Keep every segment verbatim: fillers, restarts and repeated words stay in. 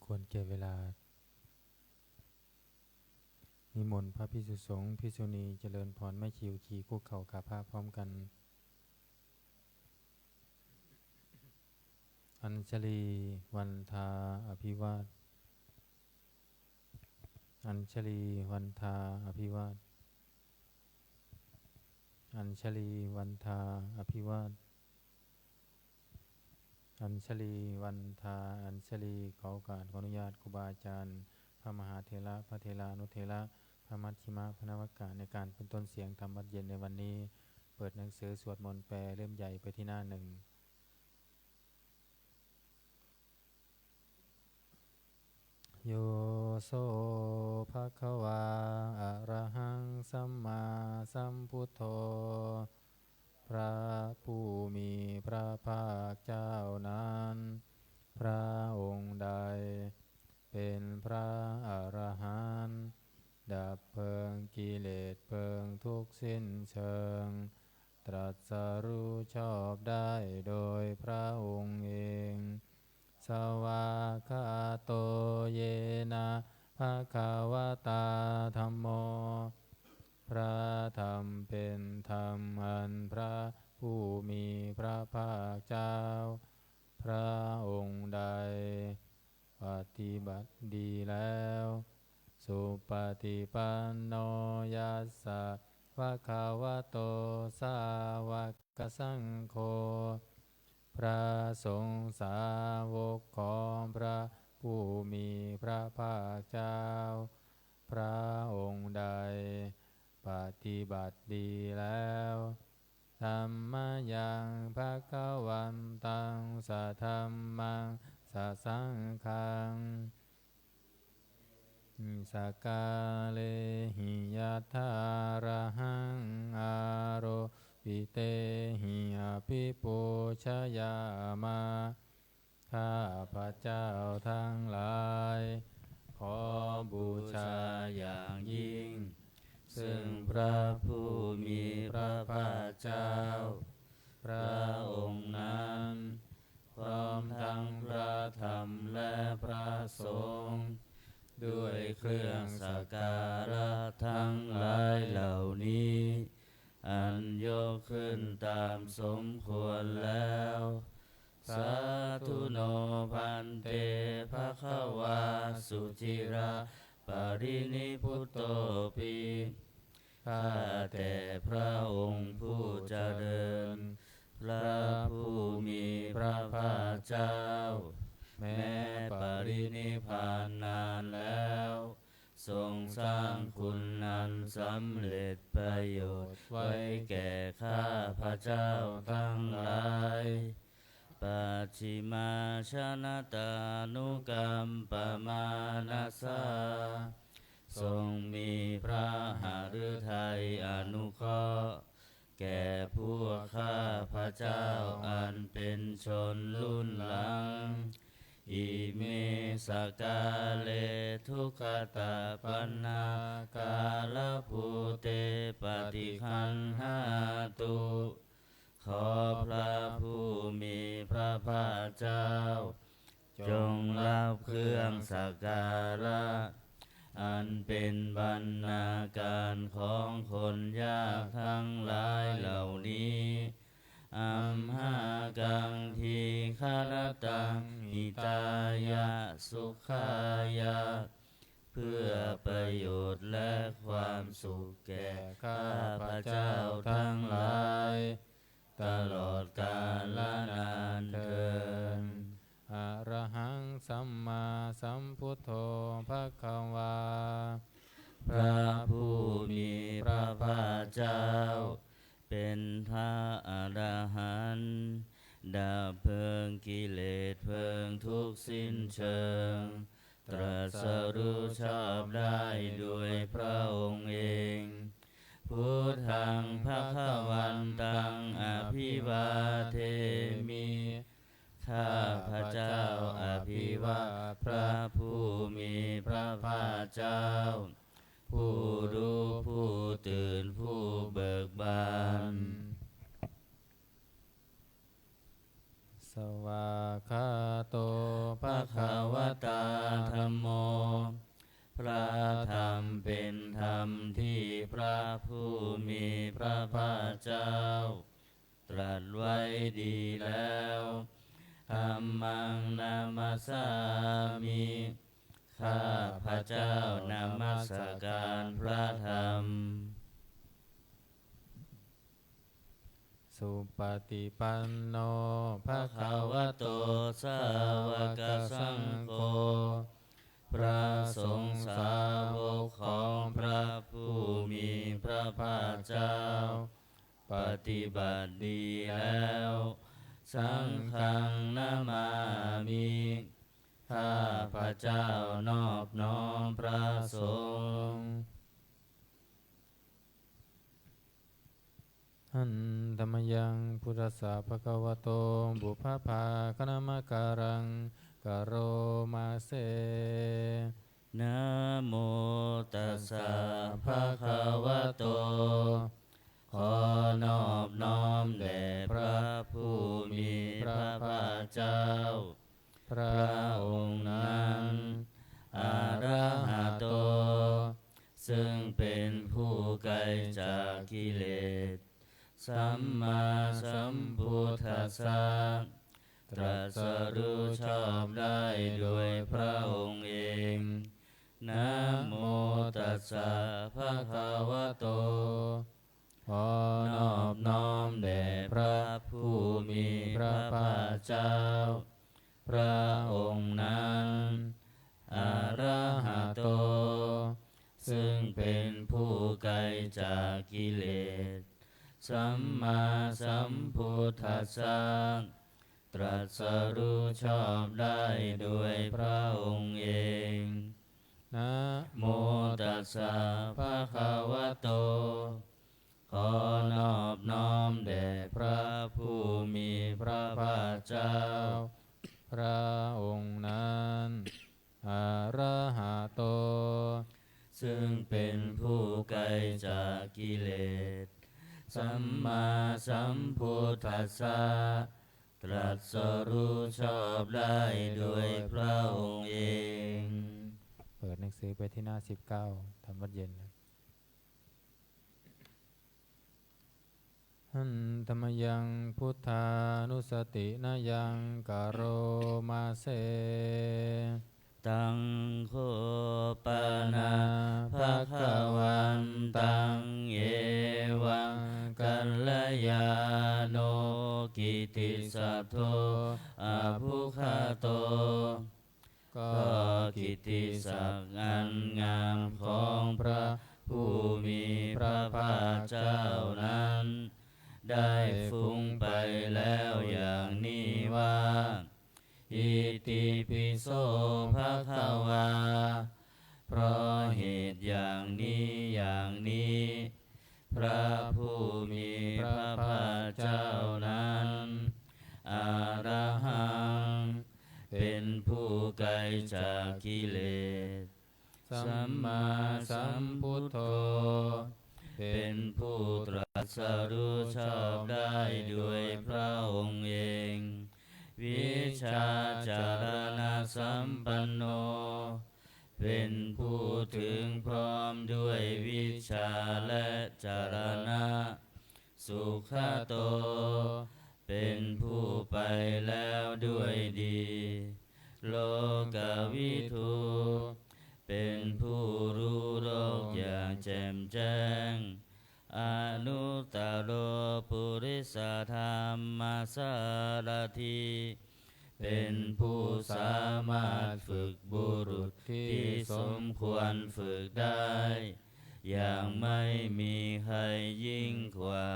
ควรแก่เวลา นิมนต์พระภิกษุสงฆ์ภิกษุณีเจริญพร แม่ชีอุชีคุกเข่ากราบพระพร้อมกัน Añjalī vandā abhivād Añjalī vandā abhivād Añjalī vandā abhivād Añjalī vandā Añjalī ขอโอกาสขออนุญาตครูบาอาจารย์ พระมหาเถระ พระเถรานุเถระ พระมัชฌิมะ พระนวกะ ในการเป็นต้นเสียงธรรมวัตรเย็นในวันนี้ เปิดหนังสือสวดมนต์แปลเล่มใหญ่ไปที่หน้าหนึ่ง Yo so bhagavā arahaṃ sammāsambuddho พระผู้มีพระภาคเจ้านั้น พระองค์ใด เป็นพระอรหันต์ ดับเพลิงกิเลสเพลิงทุกข์สิ้นเชิง ตรัสรู้ชอบได้โดยพระองค์เอง Svākkhāto yena bhagavatā dhammo พระธรรมเป็นธรรมอันพระผู้มีพระภาคเจ้า พระองค์ใด ปฏิบัติดีแล้ว Supaṭipanno yassa bhagavato sāvakasaṅgho พระสงฆ์สาวกของพระผู้มีพระภาคเจ้า พระองค์ใด ปฏิบัติดีแล้ว Dhammayaṃ bhagavantaṃ sadhammaṃ sasaṅghaṃ sakkārehi yathārahaṃ āropitehi abhipūjayāma ข้าพเจ้าทั้งหลาย ขอบูชาอย่างยิ่ง ซึ่งพระผู้มีพระภาคเจ้า พระองค์นั้น พร้อมทั้งพระธรรมและพระสงฆ์ ด้วยเครื่องสักการะทั้งหลายเหล่านี้ อันยกขึ้นตามสมควรแล้ว Sādhu no bhante bhagavā suciraparinibbutopi ข้าแต่พระองค์ผู้เจริญ พระผู้มีพระภาคเจ้า แม้ปรินิพพานนานแล้ว ทรงสร้างคุณอันสำเร็จประโยชน์ไว้แก่ข้าพเจ้าทั้งหลาย Pacchimājanatānukampamānasā ทรงมีพระหฤทัยอนุเคราะห์ แก่พวกข้าพเจ้าอันเป็นชนรุ่นหลัง Ime sakkāre duggatapaṇṇākārabhūte paṭiggaṇhātu ขอพระผู้มีพระภาคเจ้า จงรับเครื่องสักการะ อันเป็นบรรณาการของคนยากทั้งหลายเหล่านี้ Amhākaṃ dīgharattaṃ hitāya sukhāya เพื่อประโยชน์และความสุขแก่ข้าพเจ้าทั้งหลาย ตลอดกาลนานเทอญ Arahaṃ sammāsambuddho bhagavā พระผู้มีพระภาคเจ้า เป็นพระอรหันต์ ดับเพลิงกิเลสเพลิงทุกข์สิ้นเชิง ตรัสรู้ชอบได้โดยพระองค์เอง Buddhaṃ bhagavantaṃ abhivādemi ข้าพเจ้าอภิวาทพระผู้มีพระภาคเจ้า ผู้รู้ผู้ตื่นผู้เบิกบาน Svākkhāto bhagavatā dhammo. พระธรรมเป็นธรรมที่พระผู้มีพระภาคเจ้า ตรัสไว้ดีแล้ว Dhammaṃ namassāmi. ข้าพเจ้านมัสการพระธรรม Supaṭipanno bhagavato sāvakasaṅgho. พระสงฆ์สาวกของพระผู้มีพระภาคเจ้า ปฏิบัติดีแล้ว Saṅghaṃ namāmi. ข้าพเจ้านอบน้อมพระสงฆ์ Handa mayaṃ buddhassa bhagavato pubbabhāganamakāraṃ karoma se. Namo tassa bhagavato. ขอนอบน้อมแด่พระผู้มีพระภาคเจ้า พระองค์นั้น arahato ซึ่งเป็นผู้ไกลจากกิเลส sammāsambuddhassa ตรัสรู้ชอบได้โดยพระองค์เอง Namo tassa bhagavato. ขอนอบน้อมแด่พระผู้มีพระภาคเจ้า พระองค์นั้น arahato ซึ่งเป็นผู้ไกลจากกิเลส sammāsambuddhassa ตรัสรู้ชอบได้โดยพระองค์เอง Namo tassa bhagavato. ขอนอบน้อมแด่พระผู้มีพระภาคเจ้า พระองค์นั้น arahato ซึ่งเป็นผู้ไกลจากกิเลส sammāsambuddhassa ตรัสรู้ชอบได้โดยพระองค์เอง เปิดหนังสือไปที่หน้าสิบเก้า ทำวัตรเย็นนะ Handa mayaṃ buddhānussatinayaṃ karoma se. Taṃ kho pana bhagavantaṃ evaṃ kalyāṇo kittisaddo abbhuggato. ก็กิตติศักดิ์อันงามของพระผู้มีพระภาคเจ้านั้น ได้ฟุ้งไปแล้วอย่างนี้ว่า Itipi so bhagavā เพราะเหตุอย่างนี้อย่างนี้ พระผู้มีพระภาคเจ้านั้น arahaṃ เป็นผู้ไกลจากกิเลส sammāsambuddho เป็นผู้ตรัสรู้ชอบได้โดยพระองค์เอง vijjācaraṇasampanno เป็นผู้ถึงพร้อมด้วยวิชชาและจรณะ sugato เป็นผู้ไปแล้วด้วยดี lokavidū เป็นผู้รู้โลกอย่างแจ่มแจ้ง anuttaro purisadammasārathi เป็นผู้สามารถฝึกบุรุษที่สมควรฝึกได้ อย่างไม่มีใครยิ่งกว่า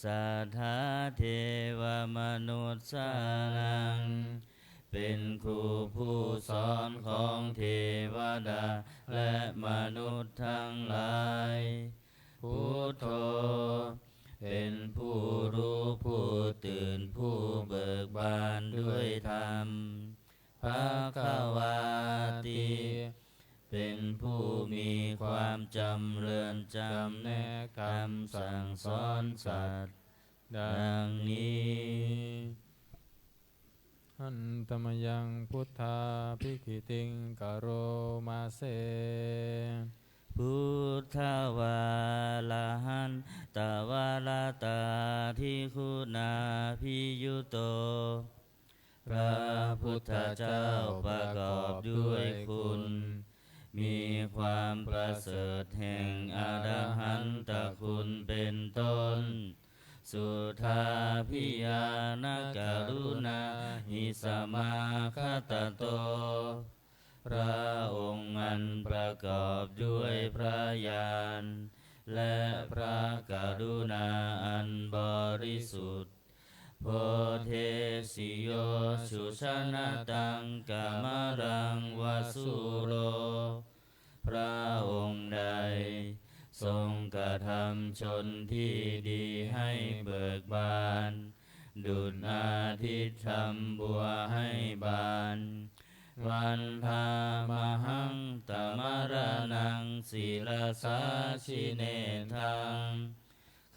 satthā devamanussānaṃ เป็นครูผู้สอนของเทวดาและมนุษย์ทั้งหลาย buddho เป็นผู้รู้ผู้ตื่นผู้เบิกบานด้วยธรรม bhagavāti เป็นผู้มีความจำเริญจำแนกคำสั่งสอนสัตว์ ดังนี้ Tamayaṃ buddhābhigītiṃ karoma se. Buddhavārahantavaratādiguṇābhiyutto. พระพุทธเจ้าประกอบด้วยคุณ มีความประเสริฐแห่งอรหันตคุณเป็นต้น Suddhābhiñāṇakaruṇāhi samāgatatto. พระองค์อันประกอบด้วยพระญาณ และพระกรุณาอันบริสุทธิ์ Bodhesi yo sujanataṃ kamalaṃ va sūro. พระองค์ใดทรงกระทำชนที่ดีให้เบิกบาน ดุจอาทิตย์ทำบัวให้บาน Vandāmahaṃ tamaraṇaṃ sirasā jinendaṃ.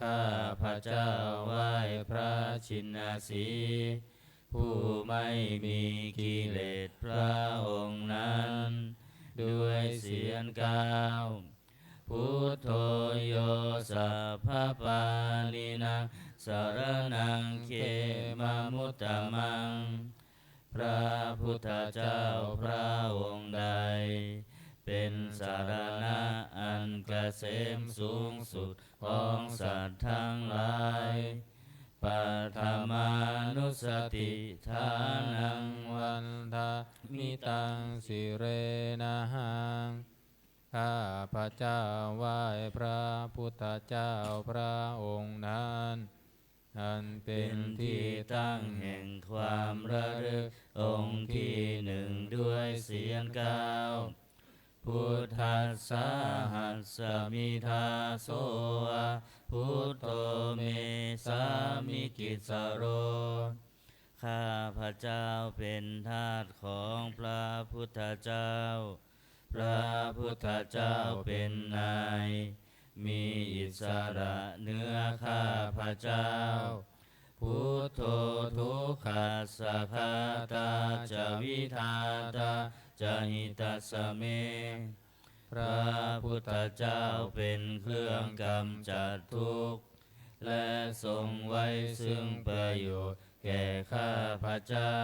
ข้าพระเจ้าไหว้พระชินสีห์ ผู้ไม่มีกิเลสพระองค์นั้น ด้วยเสียงกล้าว Buddho yo sabbapāṇīnaṃ saraṇaṃ khemamuttamaṃ. พระพุทธเจ้าพระองค์ใด เป็นสรณะอันเกษมสูงสุดของสัตว์ทั้งหลาย Paṭhamānussatiṭṭhānaṃ vandāmi taṃ sirenahaṃ. ข้าพระเจ้าไหว้พระพุทธเจ้าพระองค์นั้น อันเป็นที่ตั้งแห่งความระลึกองค์ที่หนึ่งด้วยเสียงกล้าว Buddhassāhasmi dāso va buddho me sāmikissaro. ข้าพระเจ้าเป็นทาสของพระพุทธเจ้า พระพุทธเจ้าเป็นนาย มีอิสระเหนือข้าพระเจ้า Buddho dukkhassa ghātā ca vidhātā ca hitassa me. พระพุทธเจ้าเป็นเครื่องกำจัดทุกข์ และทรงไว้ซึ่งประโยชน์แก่ข้าพระเจ้า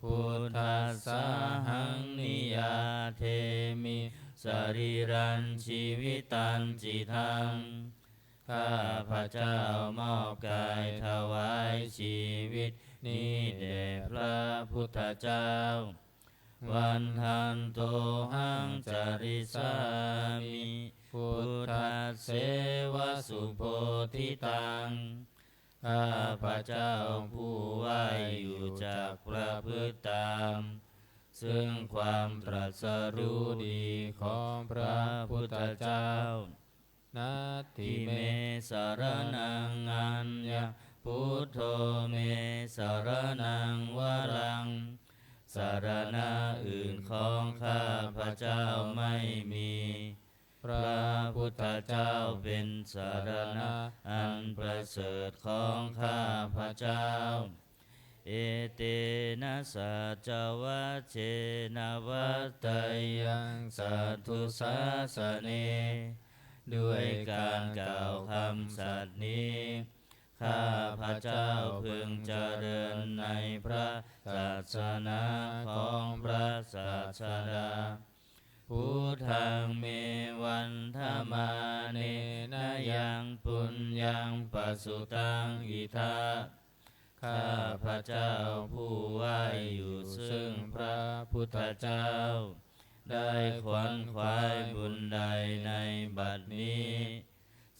Buddhassāhaṃ niyyādemi sarīrañjīvitañcidaṃ. ข้าพระเจ้ามอบกายถวายชีวิตนี้แด่พระพุทธเจ้า Vandantohaṃ carissāmi buddhasseva subodhitaṃ. ข้าพระเจ้าผู้ไหว้อยู่จักประพฤติตาม ซึ่งความตรัสรู้ดีของพระพุทธเจ้า Natthi me saraṇaṃ aññaṃ, buddho me saraṇaṃ varaṃ. สรณะอื่นของข้าพระเจ้าไม่มี พระพุทธเจ้าเป็นสรณะอันประเสริฐของข้าพระเจ้า Etena saccavajjena vaḍḍeyyaṃ satthu sāsane. ด้วยการกล่าวคำสัตย์นี้ ข้าพระเจ้าพึงเจริญในพระศาสนาของพระศาสดา Buddhaṃ me vandamānena yaṃ puññaṃ pasutaṃ idha. ข้าพระเจ้าผู้ไหว้อยู่ซึ่งพระพุทธเจ้า ได้ขวนขวายบุญใดในบัดนี้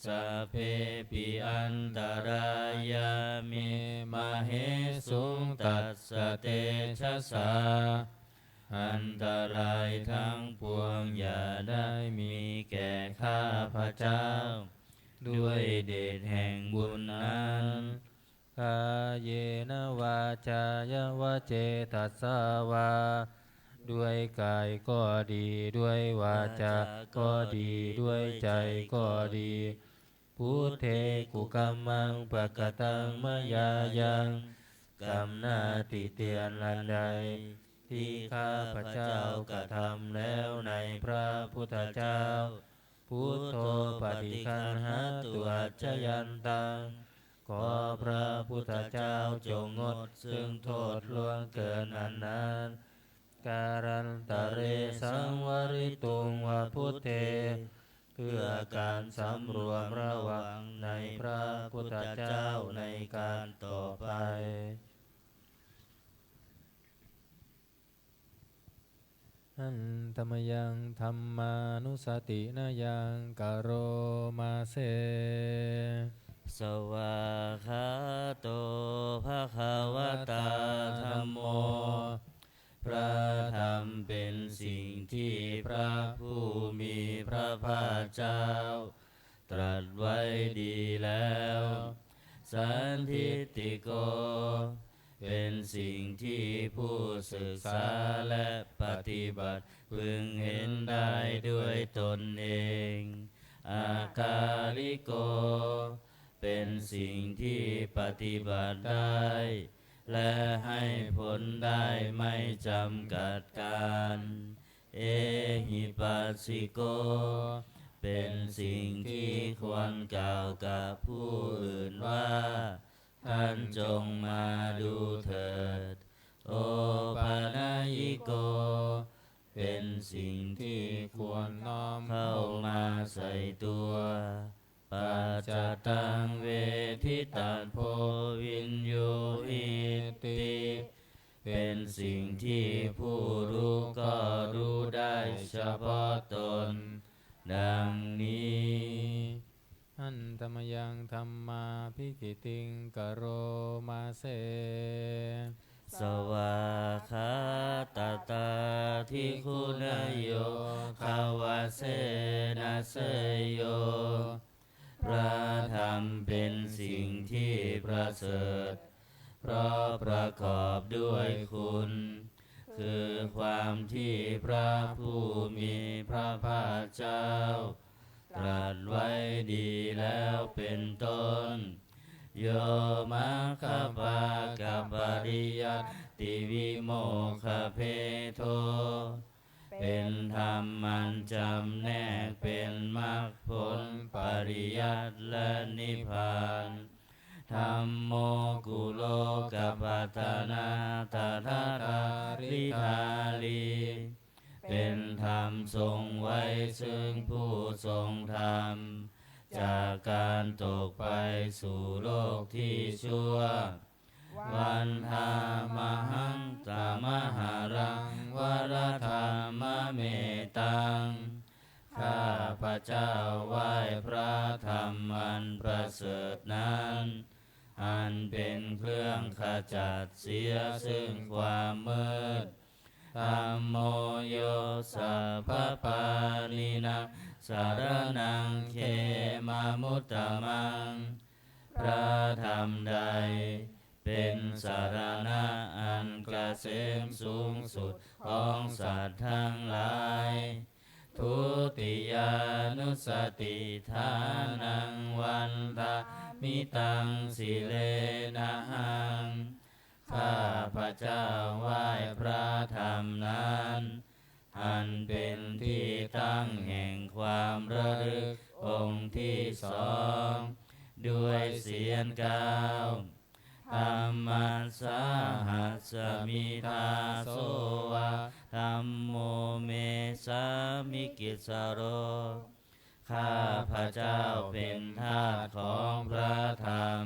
Sabbepi antarāyā me māhesuṃ tassa tejasā. อันตรายทั้งปวงอย่าได้มีแก่ข้าพระเจ้า ด้วยเดชแห่งบุญนั้น Kāyena vācāya va cetasā vā. ด้วยกายก็ดี ด้วยวาจาก็ดี ด้วยใจก็ดี Buddhe kukammaṃ pakataṃ mayā yaṃ. กำหน้าติเตียนอันใด ที่ข้าพเจ้ากระทำแล้วในพระพุทธเจ้า Buddho paṭiggaṇhātu accayantaṃ ขอพระพุทธเจ้าจงงดซึ่งโทษล่วงเกินอันนั้น Kālantare saṃvarituṃ va buddhe เพื่อการสำรวมระวังในพระพุทธเจ้าในการต่อไป Handa mayaṃ dhammānussatinayaṃ karoma se. Svākkhāto bhagavatā dhammo. พระธรรมเป็นสิ่งที่พระผู้มีพระภาคเจ้า ตรัสไว้ดีแล้ว Sandiṭṭhiko เป็นสิ่งที่ผู้ศึกษาและปฏิบัติพึงเห็นได้ด้วยตนเอง Akāliko เป็นสิ่งที่ปฏิบัติได้ และให้ผลได้ไม่จำกัดกาล Ehipassiko เป็นสิ่งที่ควรกล่าวกับผู้อื่นว่า ท่านจงมาดูเถิด Opanayiko เป็นสิ่งที่ควรน้อมเข้ามาใส่ตัว Paccattaṃ veditabbo viññūhīti เป็นสิ่งที่ผู้รู้ก็รู้ได้เฉพาะตน ดังนี้ Handa mayaṃ dhammābhigītiṃ karoma se. Svākkhātatādiguṇayogavasena seyyo. พระธรรมเป็นสิ่งที่ประเสริฐ เพราะประกอบด้วยคุณ คือความที่พระผู้มีพระภาคเจ้า ตรัสไว้ดีแล้วเป็นต้น Yo maggapākapariyattivimokkhabhedo เป็นธรรมอันจำแนกเป็นมรรคผลปริยัติและนิพพาน Dhammo kulokapatanā tadadhāridhārī เป็นธรรมทรงไว้ซึ่งผู้ทรงธรรม จากการตกไปสู่โลกที่ชั่ว Vandāmahaṃ tamaharaṃ varadhammametaṃ ข้าพเจ้าไหว้พระธรรมอันประเสริฐนั้น อันเป็นเครื่องขจัดเสียซึ่งความมืด Dhammo yo sabbapāṇīnaṃ saraṇaṃ khemamuttamaṃ พระธรรมใดเป็นสรณะอันเกษมสูงสุดของสัตว์ทั้งหลาย Dutiyānussatiṭṭhānaṃ vandāmi taṃ sirenahaṃ ข้าพเจ้าไหว้พระธรรมนั้น อันเป็นที่ตั้งแห่งความระลึกองค์ที่สอง ด้วยเสียงกล่าว Dhammassāhasmi dāso va dhammo me sāmikissaro ข้าพเจ้าเป็นทาสของพระธรรม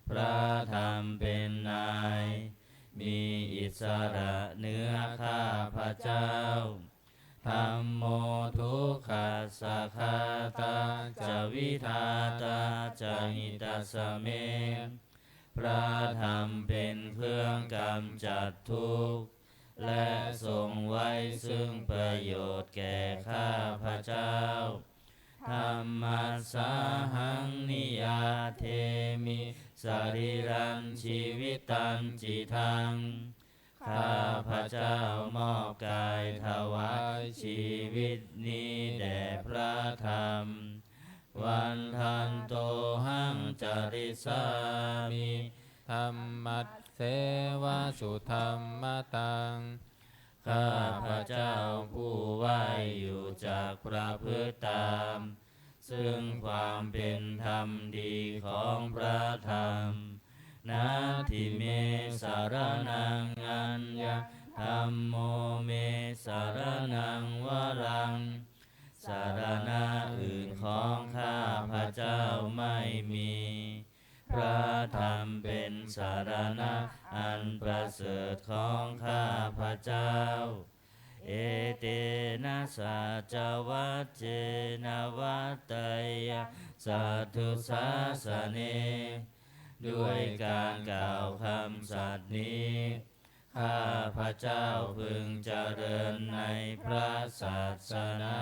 พระธรรมเป็นนาย มีอิสระเหนือข้าพเจ้า Dhammo dukkhassa ghātā ca vidhātā ca hitassa me พระธรรมเป็นเครื่องกำจัดทุกข์ และทรงไว้ซึ่งประโยชน์แก่ข้าพเจ้า Dhammassāhaṃ niyyādemi sarīrañjīvitañcidaṃ ข้าพเจ้ามอบกายถวายชีวิตนี้แด่พระธรรม Vandantohaṃ carissāmi dhammac sevasudhammataṃ. ข้าพเจ้าผู้ไหว้อยู่จักประพฤติตาม ซึ่งความเป็นธรรมดีของพระธรรม Natthi me saraṇaṃ aññaṃ, dhammo me saraṇaṃ varaṃ. สรณะอื่นของข้าพเจ้าไม่มี พระธรรมเป็นสรณะอันประเสริฐของข้าพเจ้า Etena saccavajjena vaḍḍeyya satthu sāsane. ด้วยการกล่าวคำสัตย์นี้ ข้าพเจ้าพึงเจริญในพระศาสนา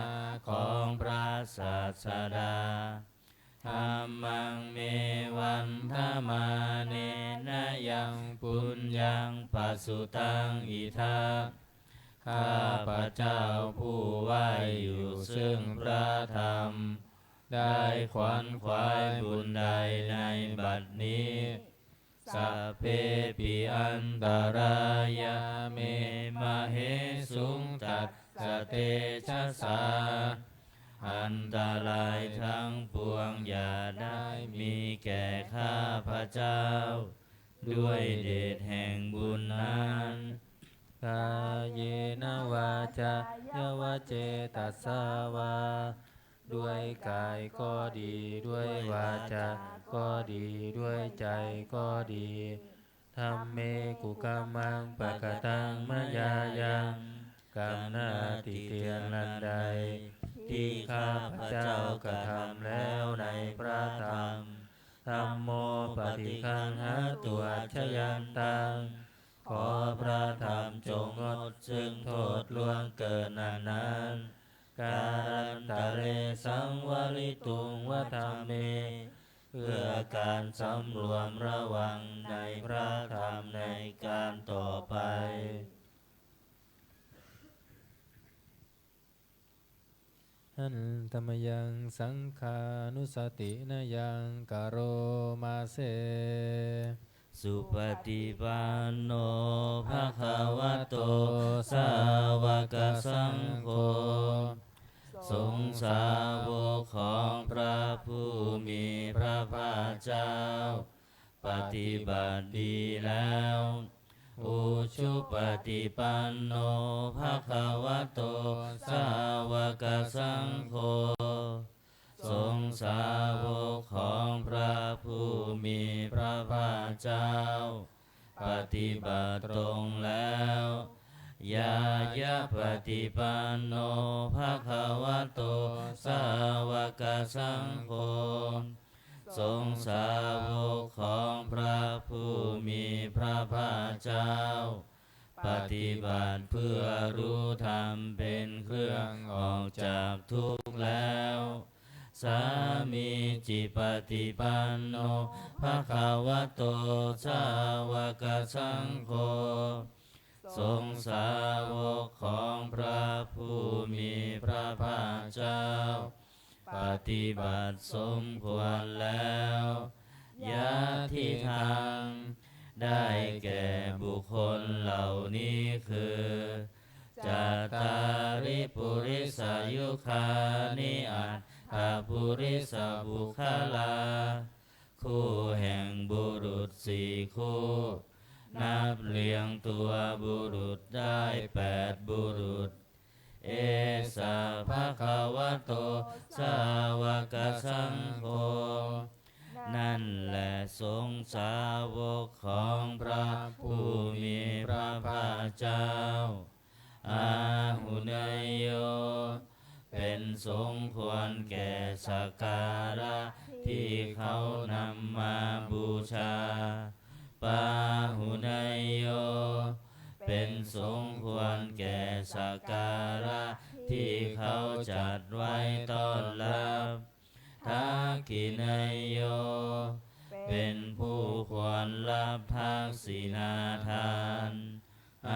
ของพระศาสดา Dhammaṃ me vandamānena yaṃ puññaṃ pasutaṃ idha. ข้าพเจ้าผู้ไหว้อยู่ซึ่งพระธรรม ได้ขวนขวายบุญใดในบัดนี้ Sabbepi antarāyā me māhesuṃ tassa tejasā. อันตรายทั้งปวงอย่าได้มีแก่ข้าพเจ้า ด้วยเดชแห่งบุญนั้น Kāyena vācāya va cetasā vā. ด้วยกายก็ดี ด้วยวาจาก็ดี ด้วยใจก็ดี Dhamme kukammaṃ pakataṃ mayā yaṃ. กรรมหน้าติเตียนอันใด ที่ข้าพเจ้ากระทำแล้วในพระธรรม Dhammo paṭiggaṇhatu accayantaṃ. ขอพระธรรมจงงดซึ่งโทษล่วงเกินอันนั้น Kālantare saṃvarituṃ va dhamme. เพื่อการสำรวมระวังในพระธรรมในการต่อไป Handa mayaṃ saṅghānussatinayaṃ karoma se. Supaṭipanno bhagavato sāvakasaṅgho. สงฆ์สาวกของพระผู้มีพระภาคเจ้า ปฏิบัติดีแล้ว Ujupaṭipanno bhagavato sāvakasaṅgho. สงฆ์สาวกของพระผู้มีพระภาคเจ้า ปฏิบัติตรงแล้ว Ñāyapaṭipanno bhagavato sāvakasaṅgho. สงฆ์สาวกของพระผู้มีพระภาคเจ้า ปฏิบัติเพื่อรู้ธรรมเป็นเครื่องออกจากทุกข์แล้ว Sāmīcipaṭipanno bhagavato sāvakasaṅgho. สงฆ์สาวกของพระผู้มีพระภาคเจ้า ปฏิบัติสมควรแล้ว Yadidaṃ ได้แก่บุคคลเหล่านี้คือ Cattāri purisayugāni aṭṭha purisapuggalā. คู่แห่งบุรุษสี่คู่ นับเรียงตัวบุรุษได้แปดบุรุษ Esa bhagavato sāvakasaṅgho. นั่นแหละสงฆ์สาวกของพระผู้มีพระภาคเจ้า Āhuneyyo เป็นสงฆ์ควรแก่สักการะที่เขานำมาบูชา Pāhuneyyo เป็นสงฆ์ควรแก่สักการะที่เขาจัดไว้ต้อนรับ Dakkhiṇeyyo เป็นผู้ควรรับทักษิณาทาน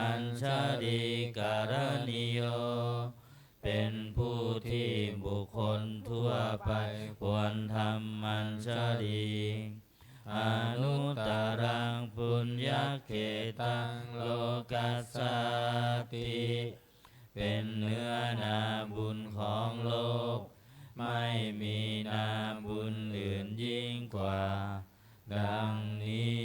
Añjalikaraṇīyo เป็นผู้ที่บุคคลทั่วไปควรทำอัญชลี anuttaraṃ puññakkhetaṃ lokassāti. เป็นเนื้อนาบุญของโลก ไม่มีนาบุญอื่นยิ่งกว่า ดังนี้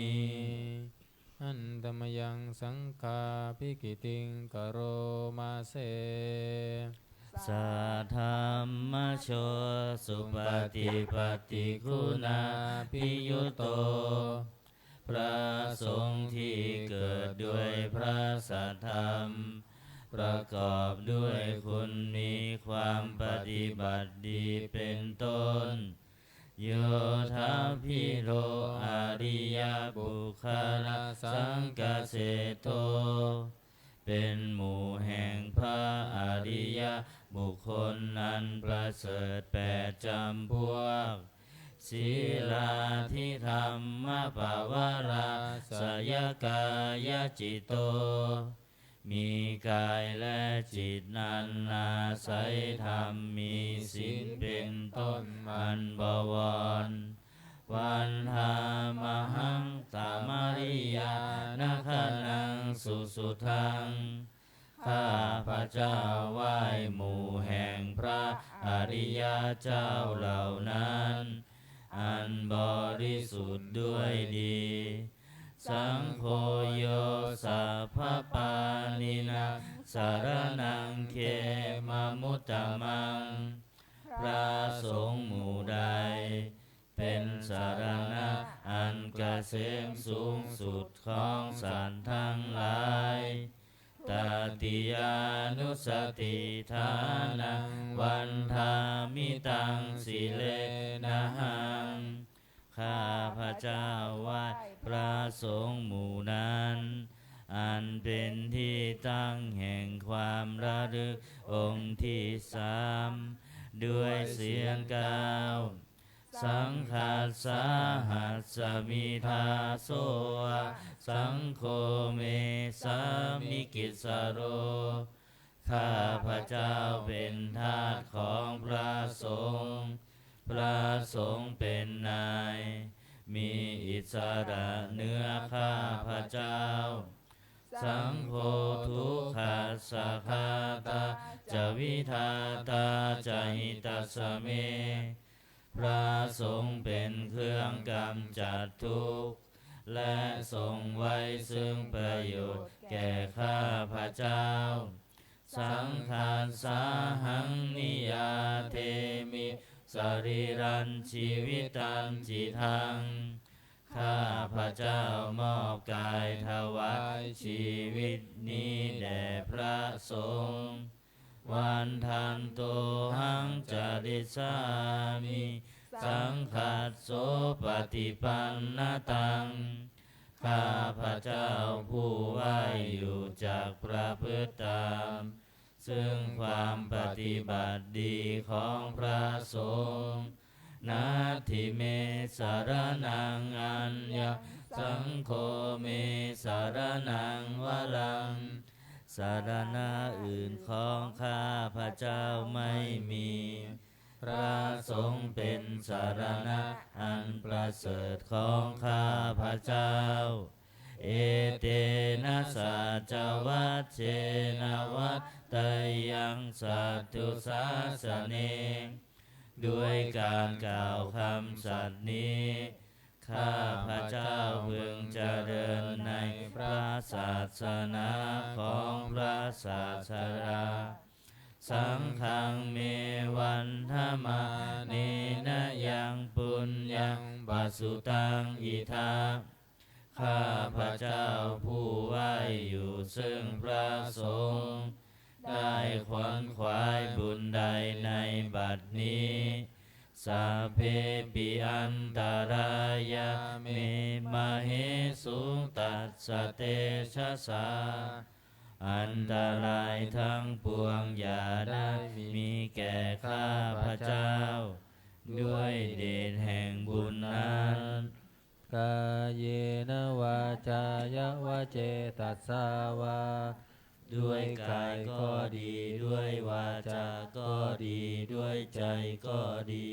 Handa mayaṃ saṅghābhigītiṃ karoma se. Saddhammajo supaṭipattiguṇabhiyutto. พระสงฆ์ที่เกิดด้วยพระสัทธรรม ประกอบด้วยคุณมีความปฏิบัติดีเป็นต้น Yo thabilo ariyapuggalasaṅghaseṭṭho. เป็นหมู่แห่งพระอริยบุคคลอันประเสริฐแปดจำพวก Sīlādidhammapavarāsayakāyacitto. มีกายและจิตอันอาศัยธรรม มีศีลเป็นต้นอันบวร Vandāmahaṃ tamariyanakhaṇaṃ susuddhaṃ. ข้าพเจ้าไหว้หมู่แห่งพระอริยเจ้าเหล่านั้น อันบริสุทธิ์ด้วยดี Saṅgho yo sabbapāṇīnaṃ saraṇaṃ khemamuttamaṃ. พระสงฆ์หมู่ใด เป็นสรณะอันเกษมสูงสุดของสัตว์ทั้งหลาย Tatiyānussatiṭṭhānaṃ vandāmi taṃ sirenahaṃ. ข้าพเจ้าไหว้พระสงฆ์หมู่นั้น อันเป็นที่ตั้งแห่งความระลึกองค์ที่สาม ด้วยเสียงกล่าว Saṅghassa hasmi dāso va, saṅgho me sāmikissaro. ข้าพเจ้าเป็นทาสของพระสงฆ์ พระสงฆ์เป็นนาย มีอิสระเหนือข้าพเจ้า Saṅgho dukkhassa ghātā ca vidhātā ca hitassa me. พระสงฆ์เป็นเครื่องกำจัดทุกข์ และทรงไว้ซึ่งประโยชน์แก่ข้าพเจ้า Saṅghassāhaṃ niyyādemi sarīrañjīvitañcidaṃ. ข้าพเจ้ามอบกายถวายชีวิตนี้แด่พระสงฆ์ Vandantohaṃ carissāmi saṅghassopaṭipannataṃ. ข้าพเจ้าผู้ไหว้อยู่จักประพฤติตาม ซึ่งความปฏิบัติดีของพระสงฆ์ Natthi me saraṇaṃ aññaṃ, saṅgho me saraṇaṃ varaṃ. สรณะอื่นของข้าพเจ้าไม่มี พระสงฆ์เป็นสรณะอันประเสริฐของข้าพเจ้า Etena saccavajjena vaḍḍheyyaṃ satthu sāsane. ด้วยการกล่าวคำสัตย์นี้ ข้าพเจ้าพึงเจริญในพระศาสนาของพระศาสดา Saṅghaṃ me vandamānena yaṃ puññaṃ pasutaṃ idha. ข้าพเจ้าผู้ไหว้อยู่ซึ่งพระสงฆ์ ได้ขวนขวายบุญใดในบัดนี้ Sabbepi antarāyā me māhesuṃ tassa tejasā. อันตรายทั้งปวงอย่าได้มีแก่ข้าพเจ้า ด้วยเดชแห่งบุญนั้น Kāyena vācāya va cetasā vā. ด้วยกายก็ดี ด้วยวาจาก็ดี ด้วยใจก็ดี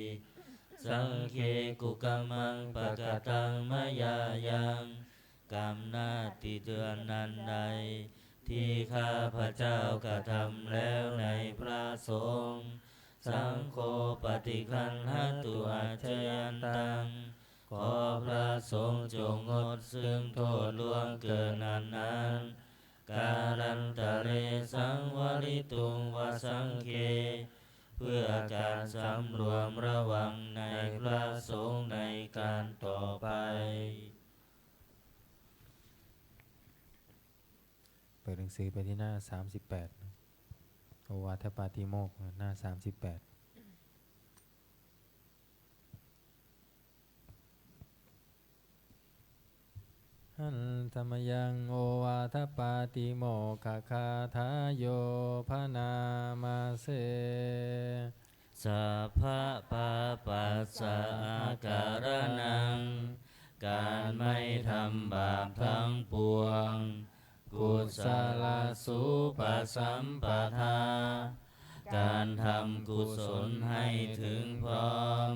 ส saṅghe kukammaṃ pakataṃ mayā yaṃ, กรรมหน้าที่เดือนนั้นใด ที่ข้าพเจ้ากระทำแล้วในพระสงฆ์ saṅgho paṭiggaṇhatu accayantaṃ ขอพระสงฆ์จงงดซึ่งโทษล่วงเกินอันนั้น kālantare saṃvarituṃ va saṅghe เพื่อการสำรวมระวังในพระสงฆ์ในการต่อไป เปิดหนังสือไปที่หน้าสามสิบแปดนะ โอวาทปาติโมกข์ หน้าสามสิบแปด Handa mayaṃ ovādapātimokkhagāthāyo bhaṇāma se. Sabbapappassa akaraṇaṃ การไม่ทำบาปทั้งปวง kusalasupasampadā การทำกุศลให้ถึงพร้อม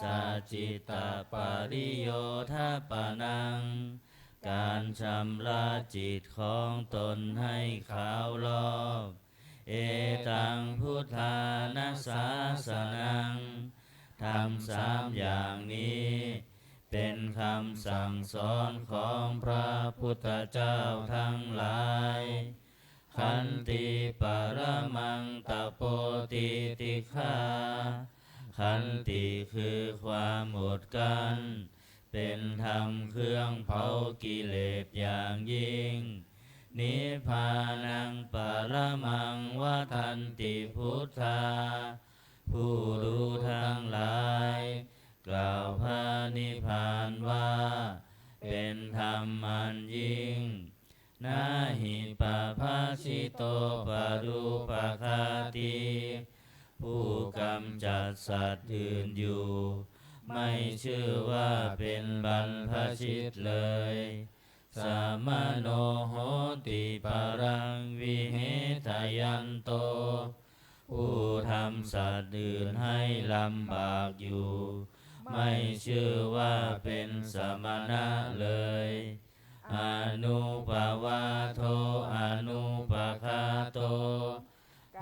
sacittapariyodapanaṃ การชำระจิตของตนให้ขาวรอบ etaṃ buddhāna sāsanaṃ ธรรมสามอย่างนี้ เป็นคำสั่งสอนของพระพุทธเจ้าทั้งหลาย Khanti paramaṃ tapo titikkhā Khanti คือความอดกลั้น เป็นธรรมเครื่องเผากิเลสอย่างยิ่ง Nibbānaṃ paramaṃ vadanti buddhā ผู้รู้ทั้งหลาย กล่าวพระนิพพานว่า เป็นธรรมอันยิ่ง Na hi pabbajito parūpaghātī ผู้กำจัดสัตว์อื่นอยู่ ไม่ชื่อว่าเป็นบรรพชิตเลย Samaṇo hoti paraṃ vihetayanto ผู้ทำสัตว์อื่นให้ลำบากอยู่ ไม่ชื่อว่าเป็นสมณะเลย Anūpavādo anūpaghāto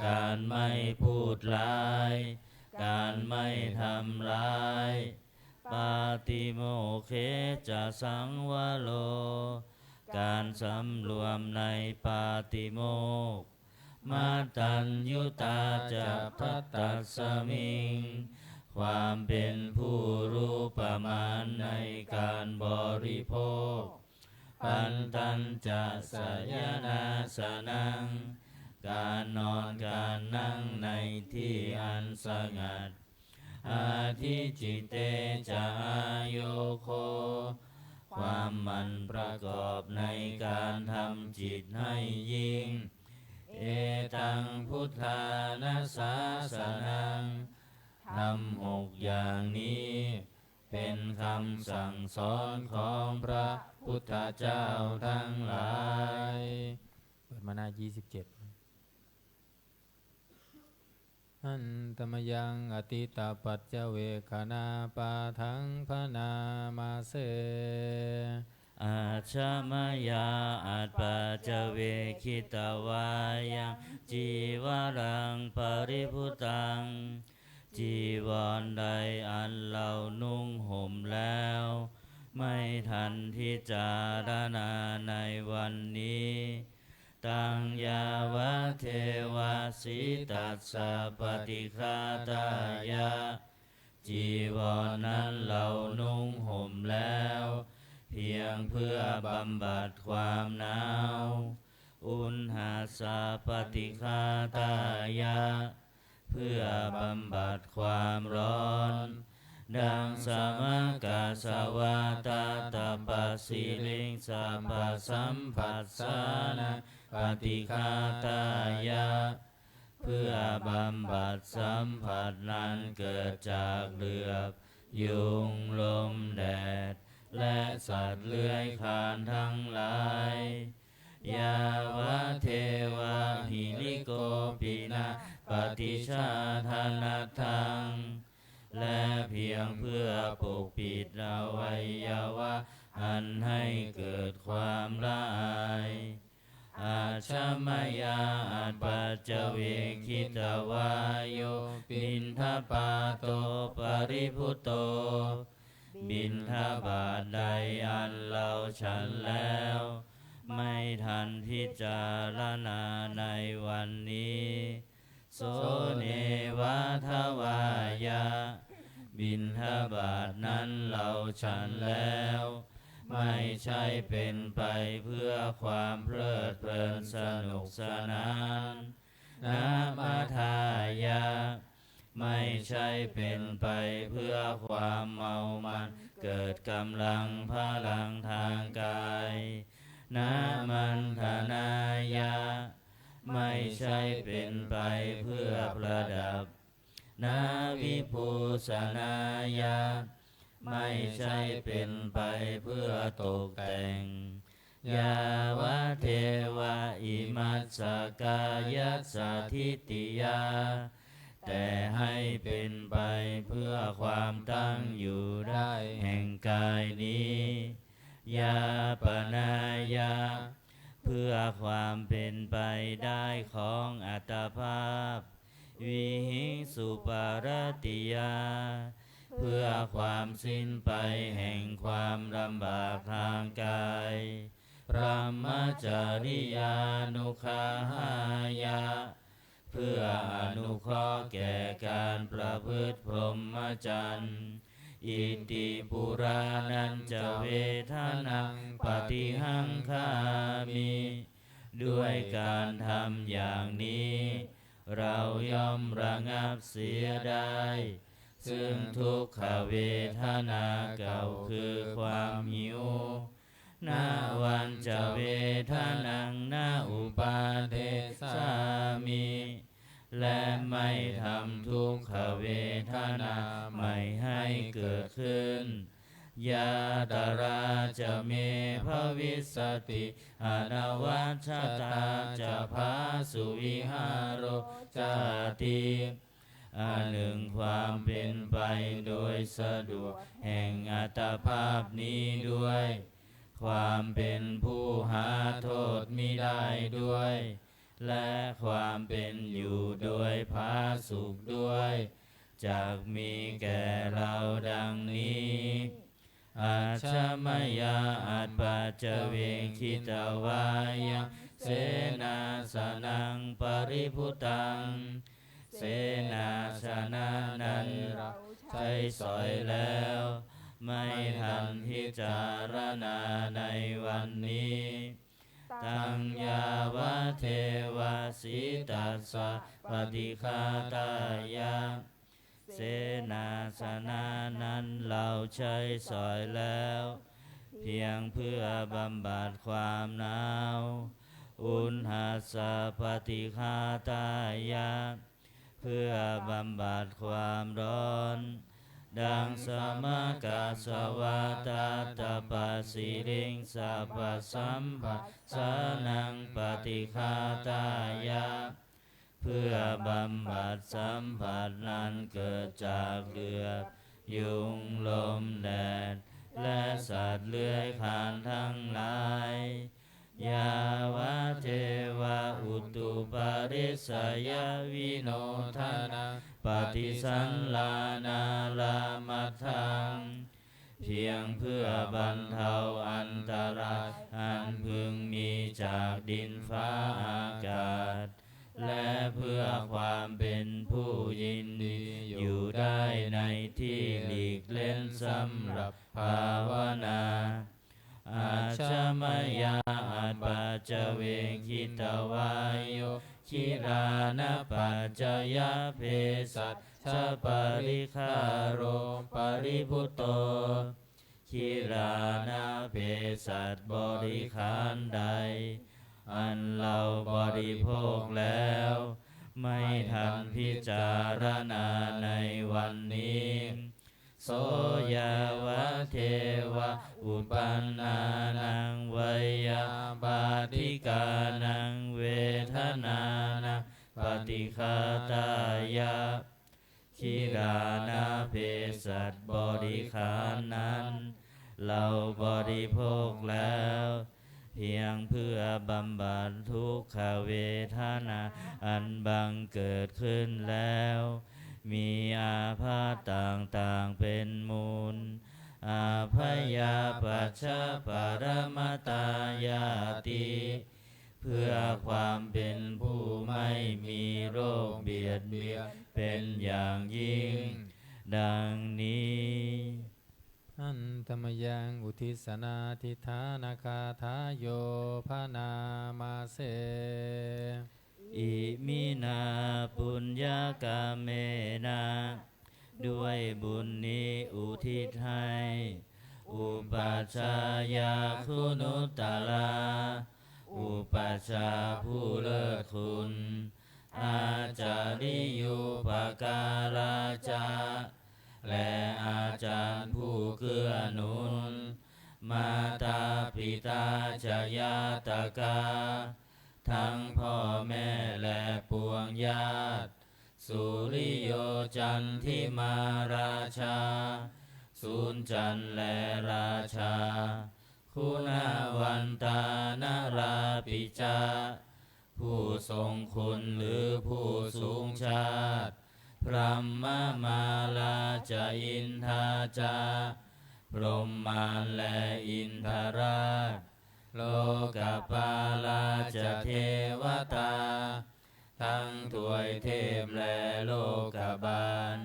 การไม่พูดร้าย การไม่ทำร้าย Pātimokkhe ca saṃvaro การสำรวมในปาติโมกข์ Mattaññutā ca bhattasmiṃ ความเป็นผู้รู้ประมาณในการบริโภค Pantañca sayanāsanaṃ การนอนการนั่งในที่อันสงัด Adhicitte ca āyogo ความหมั่นประกอบในการทำจิตให้ยิ่ง Etaṃ buddhāna sāsanaṃ ธรรมหกอย่างนี้ เป็นคำสั่งสอนของพระพุทธเจ้าทั้งหลาย เปิดมาหน้ายี่สิบเจ็ด Handa mayaṃ atītapaccavekkhaṇapāṭhaṃ bhaṇāma se. Ajja mayā apaccavekkhitvā yaṃ cīvaraṃ paribhuttaṃ จีวรใดอันเรานุ่งห่มแล้ว ไม่ทันพิจารณาในวันนี้ Taṃ yāvadeva sītassa paṭighātāya จีวรนั้นเรานุ่งห่มแล้ว เพียงเพื่อบำบัดความหนาว Uṇhassa paṭighātāya เพื่อบำบัดความร้อน Daṃsamakasavātātapasiriṃsapasamphassānapaṭighātāya เพื่อบำบัดสัมผัสนั้นเกิดจากเหลือบ ยุง ลม แดด และสัตว์เลื้อยคลานทั้งหลาย Yāvadeva hirikopinapaṭicchādanatthaṃ และเพียง ชมยา อัปปัจจเวกขิตวาโย ปิณฑปาโต ปริภุตโต บิณฑบาตใดอันเราฉันแล้ว ไม่ทันพิจารณาในวันนี้ โส เนวาทวายะ บิณฑบาตนั้นเราฉันแล้ว ไม่ใช่เป็นไปเพื่อความเพลิดเพลินสนุกสนาน นมัฏฐายะ ไม่ใช่เป็นไปเพื่อความเมามันเกิดกำลังพลังทางกาย นมัณฑนายะ ไม่ใช่เป็นไปเพื่อประดับ นวิภูสนายะ ไม่ใช่เป็นไปเพื่อตกแต่ง ยาวะเทวะ อิมัสสะกายัสสะ ฐิติยา แต่ให้เป็นไปเพื่อความตั้งอยู่ได้แห่งกายนี้ ยาปนายะ เพื่อความเป็นไปได้ของอัตภาพ วิหิงสุปารติยา เพื่อความสิ้นไปแห่งความลำบากทางกาย พรหมจริยานุคาหายะ เพื่ออนุเคราะห์แก่การประพฤติพรหมจรรย์ อิติปุราณัญจะ เวทะนัง ปะฏิฮังคามิ ด้วยการทำอย่างนี้ เราย่อมระงับเสียได้ ซึ่งทุกขเวทนาเก่าคือความหิว นวัญจะ เวทะนัง นะอุปาเดสสามิ และไม่ทำทุกขเวทนาใหม่ให้เกิดขึ้น ยาตราจะ เม ภวิสสติ อนวัชชตาจะ ภาสุ วิหาโรจาติ อันหนึ่งความเป็นไปโดยสะดวกแห่งอัตภาพนี้ด้วย ความเป็นผู้หาโทษมิได้ด้วย และความเป็นอยู่โดยผาสุกด้วย จักมีแก่เราดังนี้ อัชชมยา อัปปัจจเวกขิตวายัง เสนาสนัง ปริภุตัง เสนาสนะนั้นเราใช้สอยแล้ว ไม่ทันพิจารณาในวันนี้ ตัง ยาวะเทวะ สีตัสสะ ปะฏิฆาตายะ เสนาสนะนั้นเราใช้สอยแล้ว เพียงเพื่อบำบัดความหนาว อุณหัสสะ ปะฏิฆาตายะ เพื่อบำบัดความร้อน ดัง สมกัสสวา ตาตะปะสิริง สัพพะสัมผัสสานัง ปะฏิฆาตายะ เพื่อบำบัดสัมผัสนั้นเกิดจากเหลือบ ยุง ลม แดด และสัตว์เลื้อยคลานทั้งหลาย ยาวะเทวะ อุตุปาริสยวิโนทะนัง ปะฏิสัลลานาลามัฏฐัง เพียงเพื่อบรรเทาอันตรายอันพึงมีจากดินฟ้าอากาศ และเพื่อความเป็นผู้ยินดีอยู่ได้ในที่หลีกเล้นสำหรับภาวนา อัชชมยา อัปปัจจเวกขิตวาโย คิลานะปัจจยะ เภสัชชะปริคาโร ปริภุโต คิลานะเภสัชบริขารใด อันเราบริโภคแล้ว ไม่ทันพิจารณาในวันนี้ โส ยาวะเทวะ อุปันนานัง ไวยาบาทิกานัง เวทนานัง ปะฏิฆาตายะ คิลานะเภสัชบริขารนั้น เราบริโภคแล้ว เพียงเพื่อบำบัดทุกขเวทนาอันบังเกิดขึ้นแล้ว มีอาพาธต่างๆเป็นมูล อาพยาปัชชะปรมตาญาติ เพื่อความเป็นผู้ไม่มีโรคเบียดเบียนเป็นอย่างยิ่ง ดังนี้ Handa mayaṃ uddissanādhiṭṭhānagāthāyo bhaṇāma se. Iminā puññakammena ด้วยบุญนี้อุทิศให้ upajjhāyā guṇuttarā อุปัชฌาย์ผู้เลิศคุณ ācariyūpakārā ca และอาจารย์ผู้เกื้อหนุน mātā pitā ca ñātakā ทั้งพ่อแม่และปวงญาติ suriyo candimā rājā สุริจันทร์และราชา guṇavantā narāpi ca ผู้ทรงคุณหรือผู้สูงชาติ brahmamārā ca indā ca พรหมมารและอินทราช lokapālā ca devatā ทั้งทวยเทพและโลกบาล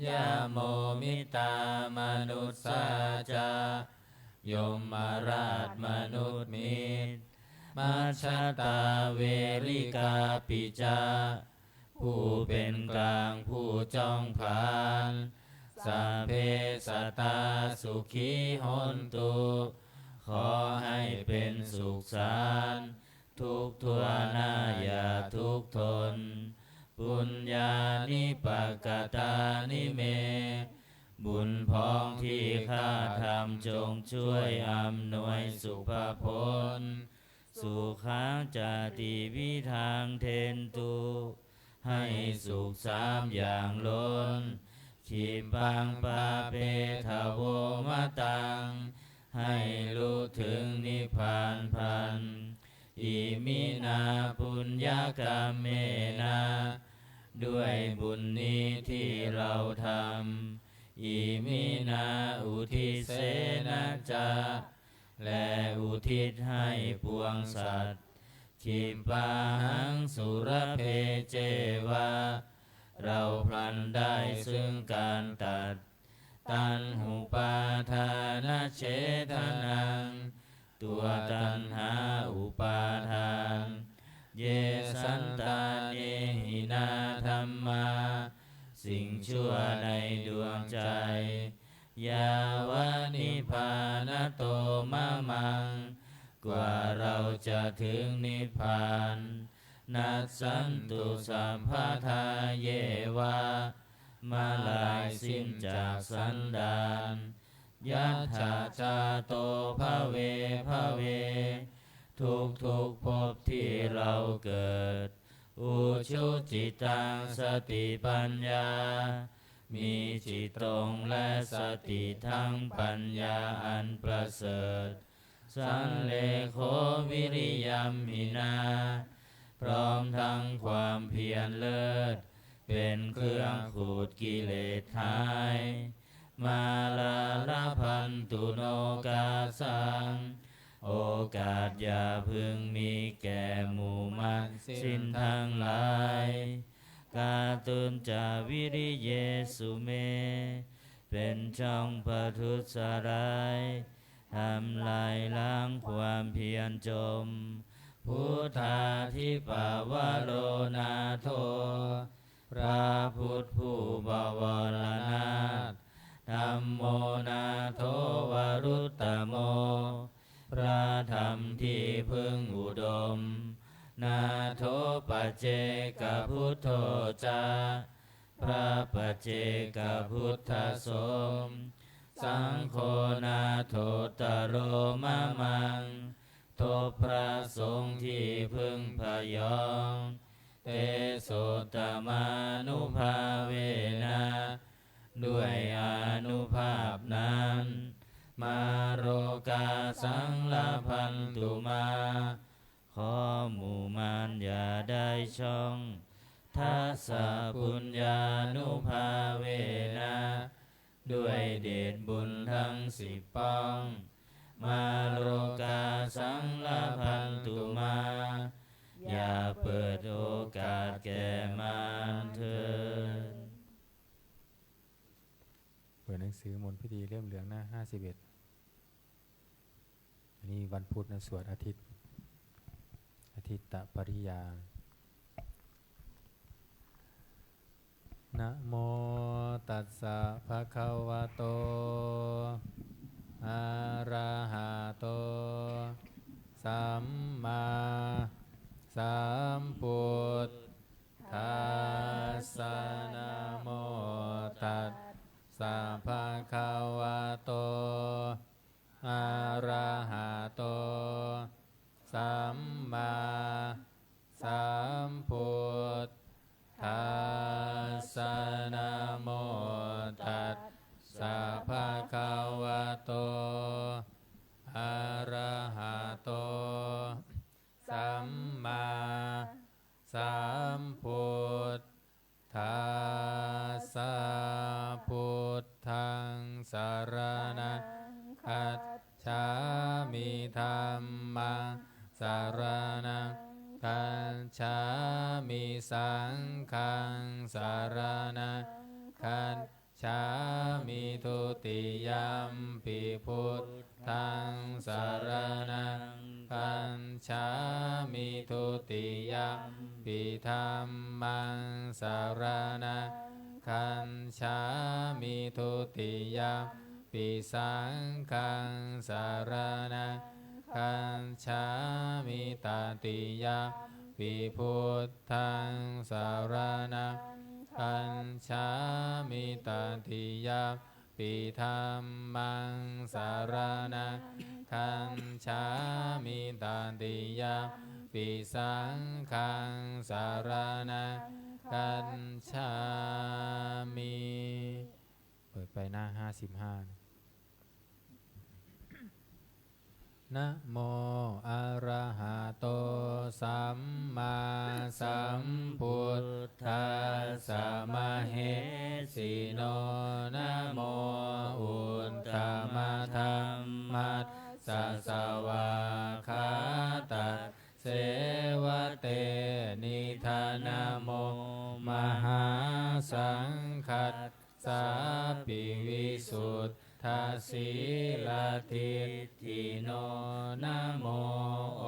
yamo mittā manussā ca ยมราชมนุษย์มิตร majjhattā verikāpi ca ผู้เป็นกลางผู้จ้องผลาญ sabbe sattā sukhī hontu ขอให้เป็นสุขสันต์ทุกทั่วหน้าอย่าทุกข์ทน puññāni pakatāni me บุญพ้องที่ข้าทำจงช่วยอำนวยสุภผล sukhañca tividhaṃ dentu ให้สุขสามอย่างล้น khippaṃ pāpetha vomataṃ ให้รู้ถึงนิพพานพลัน iminā puññakammena ด้วยบุญนี้ที่เราทำ iminā uddissena ca และอุทิศให้ปวงสัตว์ khippāhaṃ sulabhe ceva เราพลันได้ซึ่งการตัด taṇhupādānachedanaṃ ตัวตัณหาอุปาทาน ye santāne hīnā dhammā สิ่งชั่วในดวงใจ yāva nibbānato mamaṃ กว่าเราจะถึงนิพพาน nassantu sabbadā yeva เมื่อลายสิ้นจากสันดาน yattha jāto bhave bhave ทุกทุกๆภพที่เราเกิด ujucittaṃ satipaññā มีจิตตรงและสติทั้งปัญญาอันประเสริฐ sallekho viriyamhinā พร้อมทั้งความเพียรเลิศ เป็นเครื่องขูดกิเลสหาย mārā labhantu nokāsaṃ โอกาสอย่าพึงมีแก่หมู่มารสิ้นทั้งหลาย kātuñca viriyesu me เป็นช่องประทุษร้าย ทำลายล้างความเพียรจม buddhādhipavaro nātho พระพุทธผู้บวรนาถ dhammo nātho varuttamo พระธรรมที่พึ่งอุดม nātho paccekabuddho ca พระปัจเจกพุทธสม saṅgho nāthottaro mamaṃ ทบพระสงฆ์ที่พึ่งพยอง tesottamānubhāvena ด้วยอานุภาพนั้น Mārokāsaṃ labhantu mā, ขอหมู่มารอย่าได้ช่อง Dasapuññānubhāvena ด้วยเดชบุญทั้งสิบปอง Mārokāsaṃ labhantu mā อย่าเปิดโอกาสแก่มารเถิด เปิดหนังสือมนต์พิธีเล่มเหลืองหน้าห้าสิบเอ็ด อันนี้วันพุธนะ สวดอาทิตย์ อาทิตตปริยา Namo tassa bhagavato arahato sammāsambuddhassa. Namo tassa bhagavato arahato sammāsambuddhassa. Namo tassa bhagavato arahato sammāsambuddhassa. Buddhaṃ saraṇaṃ gacchāmi. Dhammaṃ saraṇaṃ gacchāmi. Saṅghaṃ saraṇaṃ gacchāmi. Dutiyampi buddhaṃ saraṇaṃ gacchāmi. Dutiyampi dhammaṃ saraṇaṃ gacchāmi. Dutiyampi saṅghaṃ saraṇaṃ gacchāmi. Tatiyampi buddhaṃ saraṇaṃ gacchāmi. Tatiyampi dhammaṃ saraṇaṃ gacchāmi. Tatiyampi saṅghaṃ saraṇaṃ gacchāmi. เปิดไปหน้าห้าสิบห้า Namo arahato sammāsambuddhassa mahesino. Namo uttamadhammassa svākkhātasseva tenidha. Namo mahāsaṅghassāpi visuddhasīladiṭṭhino. Namo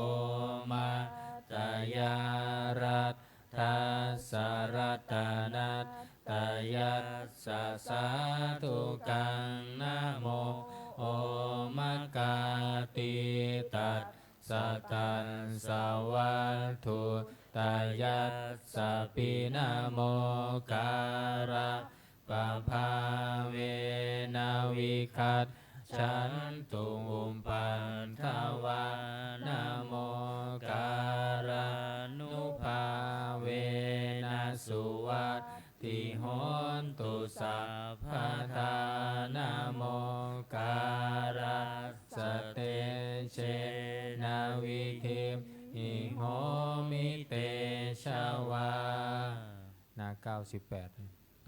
omātyāraddhassa ratanattayassa sādhukaṃ. Namo omakātītassa tassa vatthuttayassapi. Namokārappabhāvena vigacchantu upaddavā. Namokārānubhāvena suvat thi hontu sabbadā. Namokārassa tejena vidhimhi homi tejavā. หน้าเก้าสิบแปด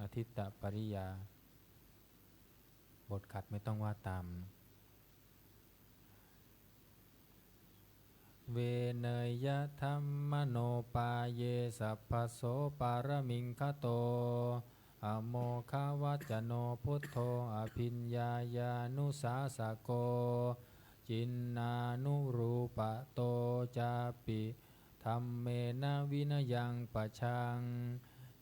อาทิตตปริยา บทขัดไม่ต้องว่าตาม Veneyyadhammanopāye sabbaso pāramiṃ gato, amoghavaccano buddho abhiññāya nusāsako, ciṇṇānurūpato cāpi dhammena vinayaṃ pajaṃ,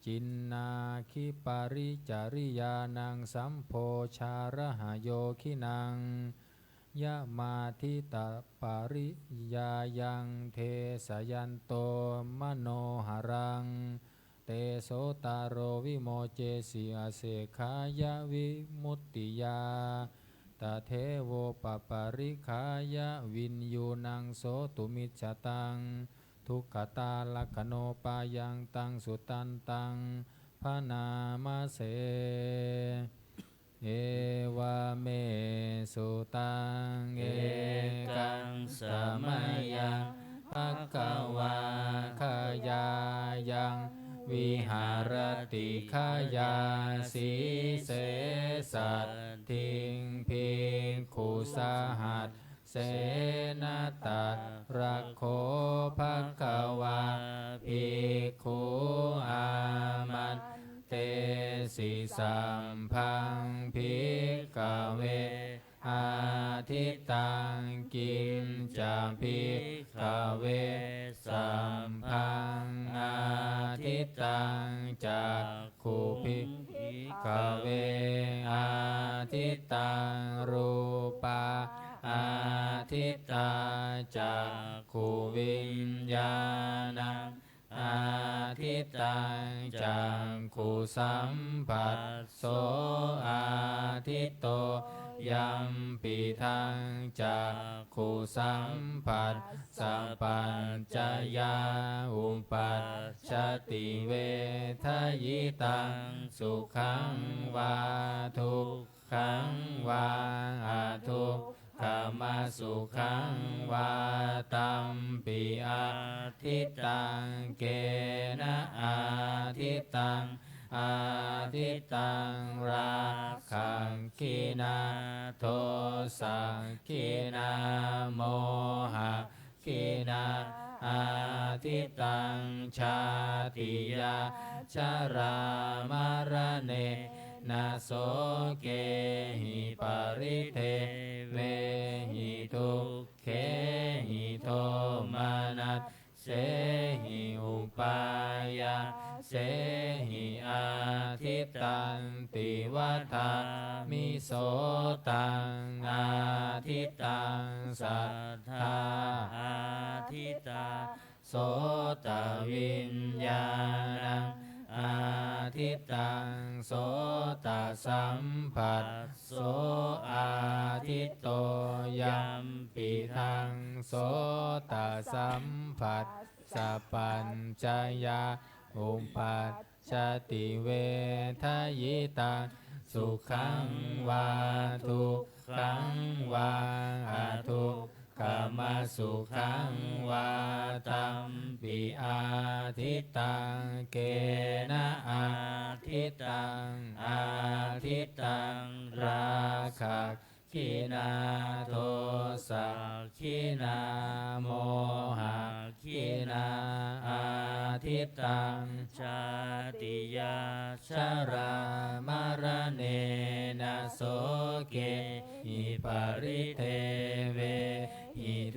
ciṇṇāgiriparicariyaṇaṃ sambhojarahayogiṇaṃ, yamāditapariñāṇaṃ desayanto manoharaṃ, tesotaro vimoccesi asekkhāya vimuttiyā. Tadevo paparikkhāya viññuṇaṃ sotumicchataṃ, duggāta lakkhaṇo pāyaṃ taṃ sudantaṃ bhaṇāma se. Evaṃ me sutaṃ. Ekaṃ samayaṃ bhagavā gayāyaṃ viharati gayāsīse saddhiṃ bhikkhusahassena. Tatra kho bhagavā bhikkhū āmantesi: Sabbaṃ bhikkhave ādittaṃ. Kiñca bhikkhave sabbaṃ ādittaṃ? Cakkhuṃ bhikkhave ādittaṃ, rūpā ādittā, cakkhuviññāṇaṃ ādittaṃ, cakkhusamphasso āditto, yampidaṃ cakkhusamphassapaccayaṃ uppajjati vedayitaṃ sukhaṃ vā dukkhaṃ vā adukkhamasukhaṃ vā, tampi ādittaṃ. Kena ādittaṃ? Ādittaṃ rāgagginā dosagginā mohagginā. Ādittaṃ jātiyā jarāmaraṇena sokehi paridevehi dukkhehi domanassehi upāyāsehi ādittanti vadāmi. So taṃ ādittaṃ. Saddā ādittā sotaviññāṇaṃ ādittaṃ, sotasamphasso āditto, yampidaṃ sotasamphassapaccayaṃ uppajjati vedayitaṃ sukhaṃ vā dukkhaṃ vā adukkhamasukhaṃ vā, tampi ādittaṃ. Kena ādittaṃ? Ādittaṃ rāgagginā dosagginā mohagginā. Ādittaṃ jātiyā jarāmaraṇena sokehi paridevehi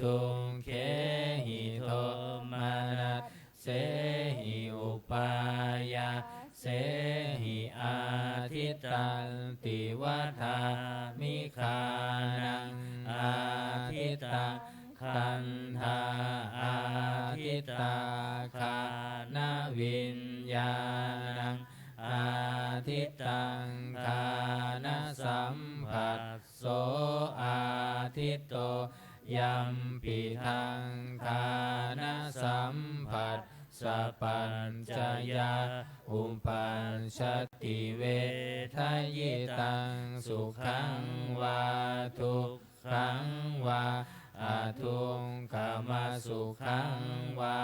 dukkhehi domanassehi upāyāsehi ādittanti vadāmi. Ghānaṃ ādittaṃ. Gandhā ādittā. Ghānaviññāṇaṃ ādittaṃ. Ghānasamphasso āditto, yampidaṃ ghānasamphassapaccayā uppajjati vedayitaṃ sukhaṃ vā dukkhaṃ vā adukkhamasukhaṃ vā,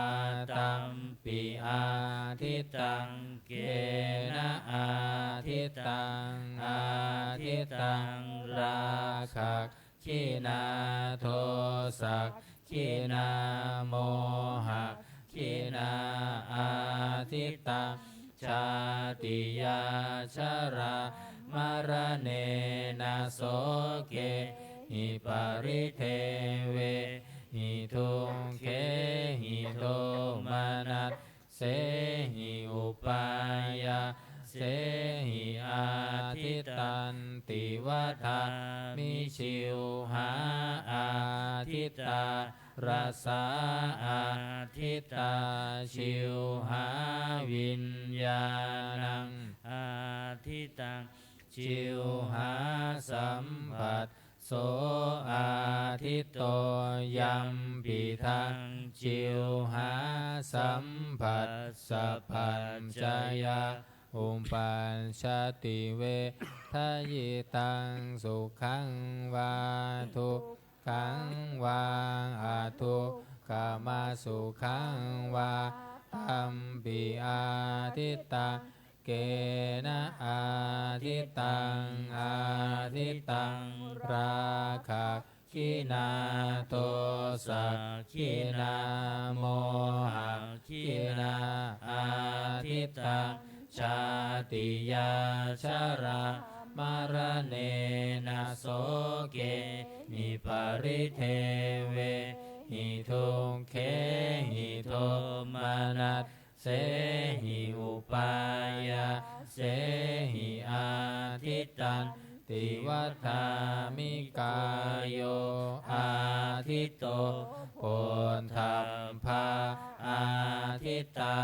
tampi ādittaṃ. Kena ādittaṃ? Ādittaṃ rāgagginā dosagginā mohagginā. Ādittaṃ jātiyā jarāmaraṇena sokehi paridevehi dukkhehi domanassehi upāyāsehi ādittanti vadāmi. Jivhā ādittā. Rasā ādittā. Jivhāviññāṇaṃ ādittaṃ. Jivhāsamphasso āditto, yampidaṃ jivhāsamphassapaccayā upajjati vedayitaṃ sukhaṃ vā dukkhaṃ vā adukkhamasukhaṃ vā, tampi ādittaṃ. Kena ādittaṃ? Ādittaṃ rāgagginā dosagginā mohagginā ādittaṃ, jātiyā jarāmaraṇena sokehi paridevehi dukkhehi domanas sehi upāyāsehi ādittanti vadāmi. Kāyo āditto, phoṭṭhabbā ādittā,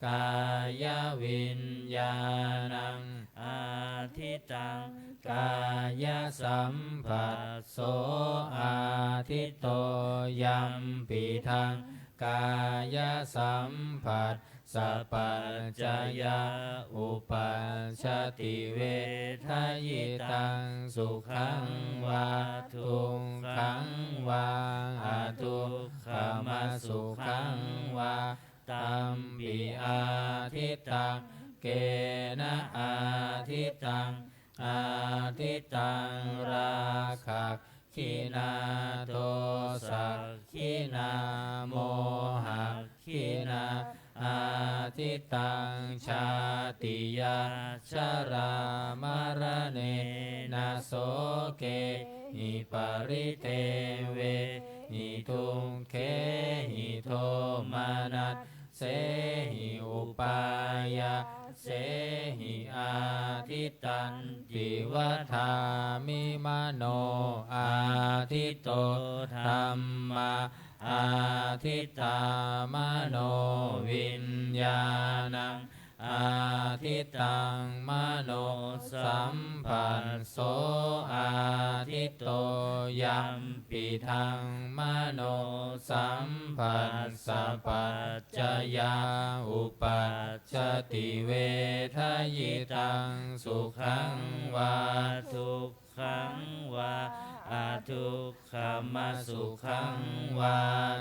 kāyaviññāṇaṃ ādittaṃ, kāyasamphasso āditto, yampidaṃ kāyasamphassapajjayā uppajjati vedayitaṃ sukhaṃ vā dukkhaṃ vā adukkhamasukhaṃ vā, tampi ādittaṃ. Kena ādittaṃ? Ādittaṃ rāgagginā dosagginā mohagginā ādittaṃ, jātiyā jarāmaraṇena sokehi paridevehi dukkhehi domanas sehi upāyāsehi ādittanti vadāmi. Mano āditto, dhammā ādittā, manoviññāṇaṃ ādittaṃ, manosamphasso āditto, yampidaṃ manosamphassapaccayā uppajjati vedayitaṃ sukhaṃ vā dukkhaṃ vā adukkhamasukhaṃ vā,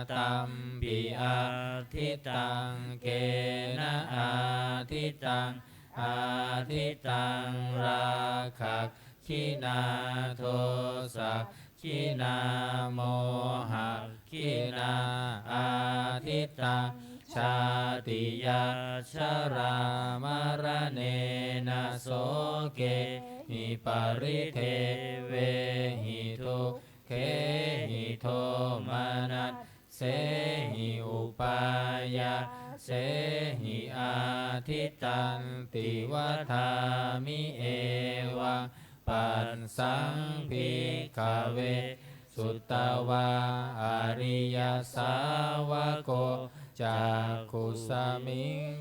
tampi ādittaṃ. Kena ādittaṃ? Ādittaṃ rāgagginā dosagginā mohagginā ādittaṃ, jātiyā jarāmaraṇena sokehi paridevehi dukkhehi domanas sehi upāyāsehi ādittanti vadāmi. Evaṃ passaṃ bhikkhave sutavā ariyasāvako cakkhusmiṃ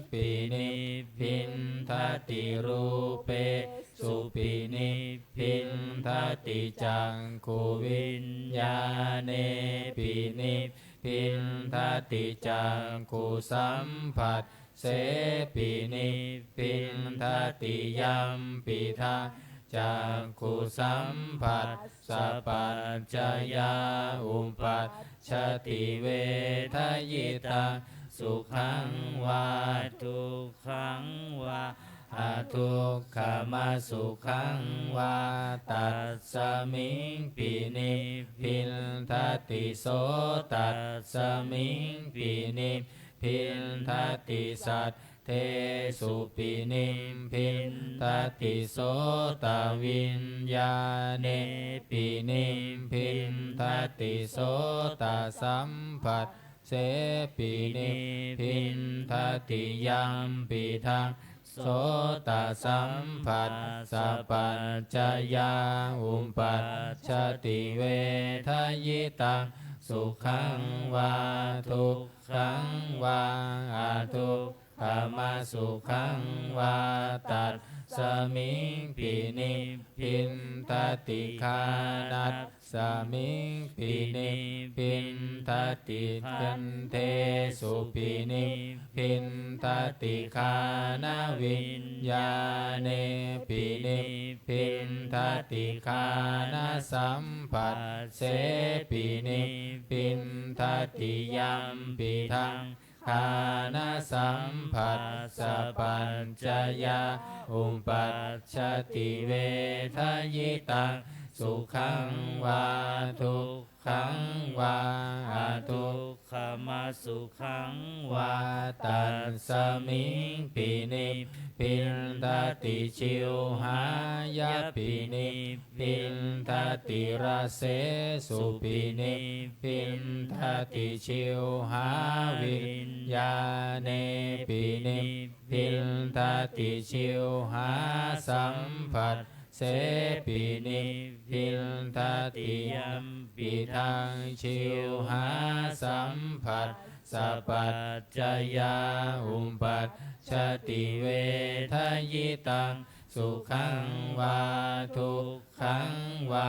bhiññāti, rūpesu bhiññāti, cakkhuviññāṇe bhiññā bhiññāti, cakkhusamphassepi nibbindati. Yampidaṃ cakkhusamphassapaccayā uppajjati vedayitaṃ sukhaṃ vā dukkhaṃ vā adukkhamasukhaṃ vā, tasmiṃpi nibbindati. Sotasmiṃpi nibbindati, saddhesupi nibbindati, sotaviññāṇepi nibbindati, sotasamphas sepi nibbindati. Yampidaṃ sotasamphassapaccayā uppajjati vedayitaṃ sukhaṃ vā dukkhaṃ vā aduk khamasukhaṃ vā. Tasmiṃpi nibbindati, ṭhānasmiṃpi nibbindati, gandhesupi nibbindati, ghānaviññāṇepi nibbindati, ghānasamphass sepi nibbindati. Yampidaṃ ṭhānasamphassapaccayaṃ uppajjati vedayitaṃ sukhaṃ vā dukkhaṃ vā adukkhamasukhaṃ vā. Tasmiṃpi nibbindati, jivhāyapi nibbindati, rasesupi nibbindati, jivhāviññāṇepi nibbindati, jivhāsamphass sepi nibbindati. Yampidaṃ jivhāsamphassapaccayaṃ uppajjati vedayitaṃ sukhaṃ vā dukkhaṃ vā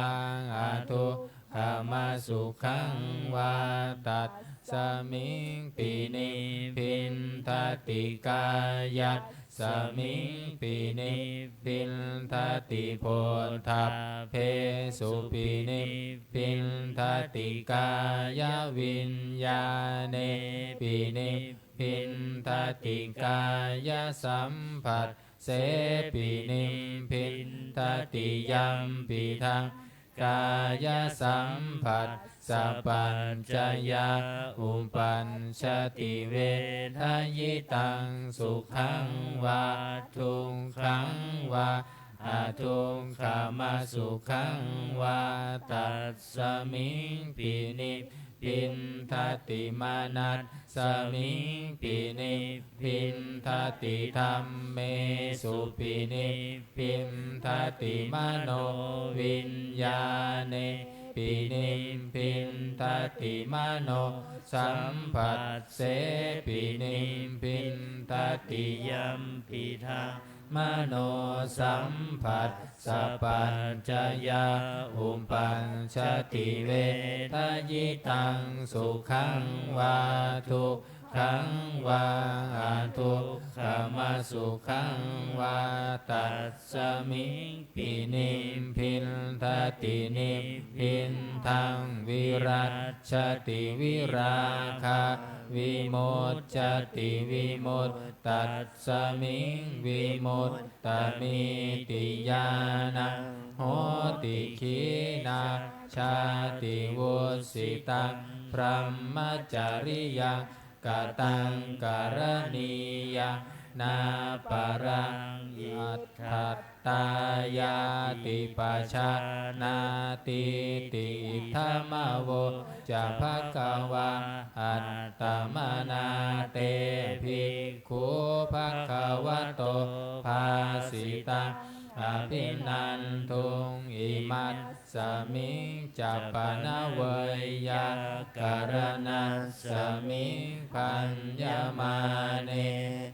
adukkhamasukhaṃ vā. Tasmiṃpi nibbindati, kāyas smiṃpi nibbindati, phoṭṭhabbesupi nibbindati, kāyaviññāṇepi nibbindati, kāyasamphass sepi nibbindati. Yampidaṃ kāyasamphassapaccayaṃ uppajjati vedayitaṃ sukhaṃ vā dukkhaṃ vā adukkhamasukhaṃ vā. Tasmiṃpi nibbindati, manas smiṃpi nibbindati, dhammesupi nibbindati, manoviññāṇepi nibbindati, manosamphass sepi nibbindati. Yampidaṃ manosamphassapaccayaṃ uppajjati vedayitaṃ sukhaṃ vā dukkhaṃ vā adukkhamasukhaṃ vā. Tasmiṃpi nibbindati nibbindaṃ, virajjati virāgā vimuccati vimuttass smiṃ vimuttamitti ñāṇaṃ hoti. Khīṇā jāti, vussitaṃ brahmacariyaṃ, kataṃ karaṇīyaṃ, nāparaṃ itthattāyāti pajānātīti. Idamavoca bhagavā. Attamanā te bhikkhū bhagavato bhāsitaṃ abhinanduṃ. Imasmiñca pana veyyākaraṇasmiṃ bhaññamāne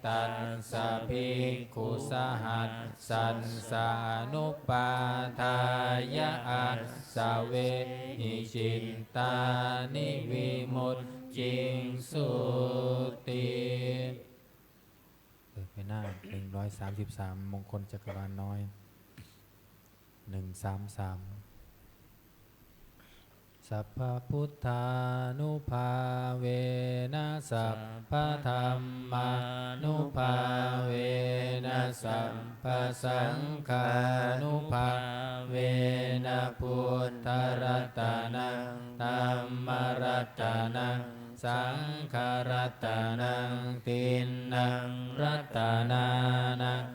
tassa bhikkhusahassassa anupādāya āsavehi cittāni vimucciṃsūti. เปิดไปหน้า หนึ่งร้อยสามสิบสาม มงคลจักรวาลน้อย หนึ่งสามสาม Sabbabuddhānubhāvena sabbadhammānubhāvena sabbasaṅghānubhāvena buddharatanaṃ dhammaratanaṃ saṅgharatanaṃ tiṇṇaṃ ratanānaṃ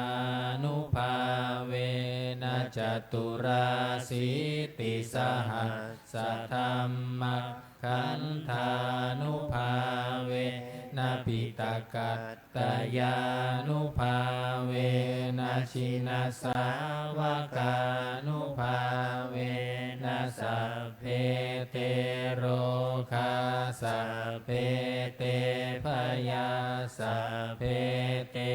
ānubhāvena caturāsītisahassadhammakkhandhānubhāvena piṭakattayānubhāvena jinasāvakānubhāvena Sabbe te rogā sabbe te bhayā sabbe te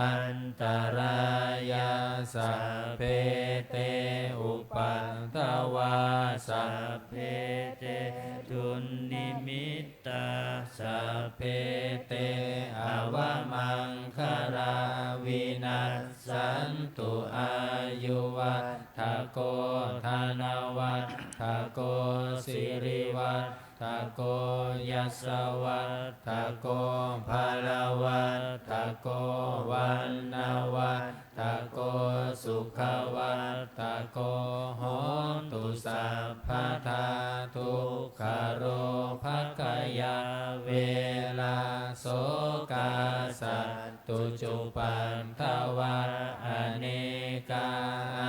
antarāyā sabbe te upaddavā sabbe te dunnimittā sabbe te avamaṅgalā vinassantu. Āyuvaḍḍhako dhanavaḍḍhako sirivaḍḍhako yasavaḍḍhako balavaḍḍhako vaṇṇavaḍḍhako sukhavaḍḍhako hotu sabbadā. Dukkharogabhayā verā sokā sattu cupaddavā anekā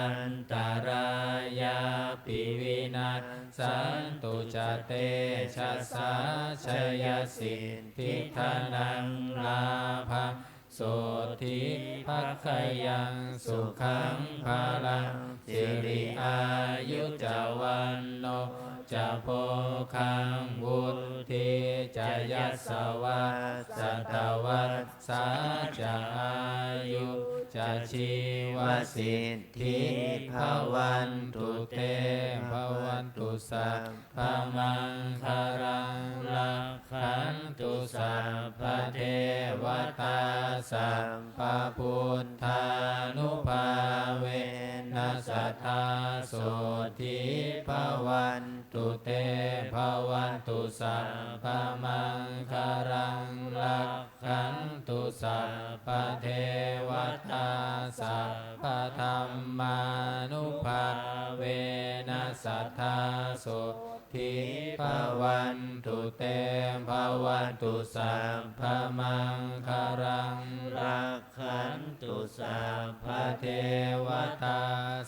antarāyāpi vinassantu ca tejasā. Jayasiddhi dhanaṃ lābhaṃ sotthi bhāgyaṃ sukhaṃ balaṃ siri āyu ca vaṇṇo ca bhogaṃ vuḍḍhī ca yasavā satavassā ca āyū ca jīvasiddhī bhavantu te. Bhavatu sabbamaṅgalaṃ rakkhantu sabbadevatā sabbabuddhānubhāvena sadā sotthī bhavantu te. Bhavatu sabbamaṅgalaṃ rakkhantu sabbadevatā sabbadhammānubhāvena sadā sotthī bhavantu te. Bhavatu sabbamaṅgalaṃ rakkhantu sabbadevatā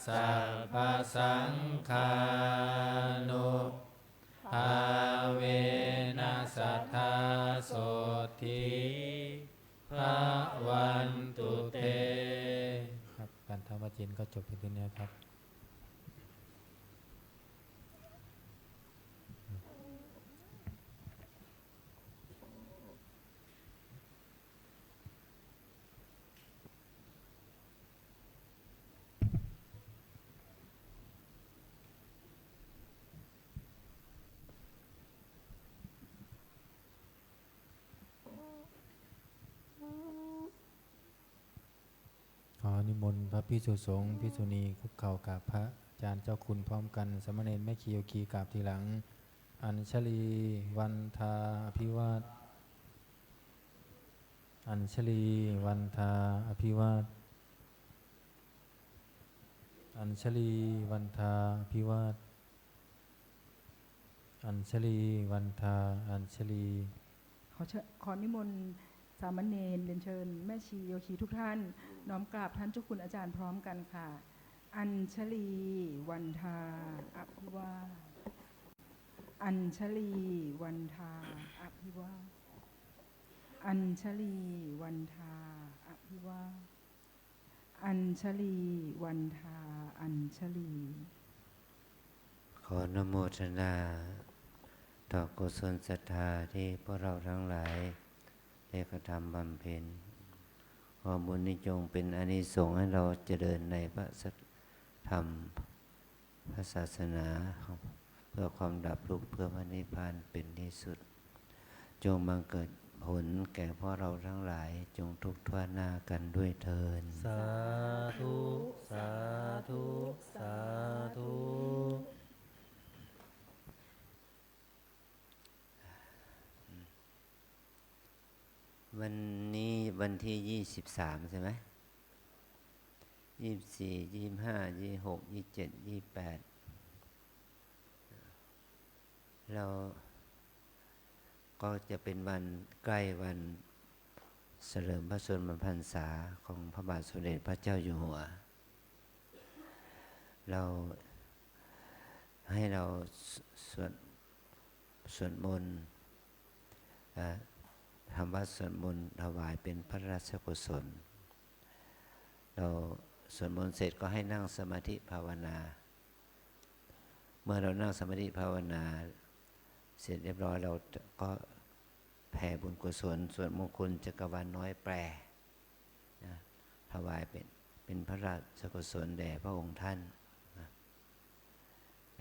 sabbasaṅghānubhāvena sadā sotthī bhavantu te. ครับ การทำวัจจินก็จบเพียงเท่านี้ครับ ขอนิมนต์พระภิกษุสงฆ์ภิกษุณีคุกเข่ากราบพระอาจารย์เจ้าคุณพร้อมกัน สามเณรแม่ชีโยคีกราบทีหลัง Añjalī vandā abhivād Añjalī vandā abhivād Añjalī vandā abhivād Añjalī vandā Añjalī ขอเชิญ ขอนิมนต์สามเณร เรียนเชิญแม่ชีโยคีทุกท่าน น้อมกราบท่านเจ้าคุณอาจารย์พร้อมกันค่ะ Añjalī vandā abhivād Añjalī vandā abhivād Añjalī vandā abhivād Añjalī vandā Añjalī ขออนุโมทนาต่อกุศลศรัทธาที่พวกเราทั้งหลายได้กระทำบำเพ็ญ ขอบุญนี้จงเป็นอานิสงส์ให้เราเจริญในพระสัทธรรม พระศาสนาเพื่อความดับทุกข์เพื่อพระนิพพานเป็นที่สุด จงบังเกิดผลแก่พวกเราทั้งหลาย จงทุกข์ทั่วหน้ากันด้วยเทอญ สาธุ สาธุ สาธุ วันนี้วันที่ยี่สิบสามใช่ไหม ยี่สิบสี่ ยี่สิบห้า ยี่สิบหก ยี่สิบเจ็ด ยี่สิบแปด เราก็จะเป็นวันใกล้วันเฉลิมพระชนมพรรษาของพระบาทสมเด็จพระเจ้าอยู่หัว เราให้เราส- สวด สวดมนต์ เอ่อ ทำวัตรสวดมนต์ถวายเป็นพระราชกุศล เราสวดมนต์เสร็จก็ให้นั่งสมาธิภาวนา เมื่อเรานั่งสมาธิภาวนาเสร็จเรียบร้อย เราก็แผ่บุญกุศล สวดมงคลจักรวาลน้อยแปลนะ ถวายเป็น เป็นพระราชกุศลแด่พระองค์ท่านนะ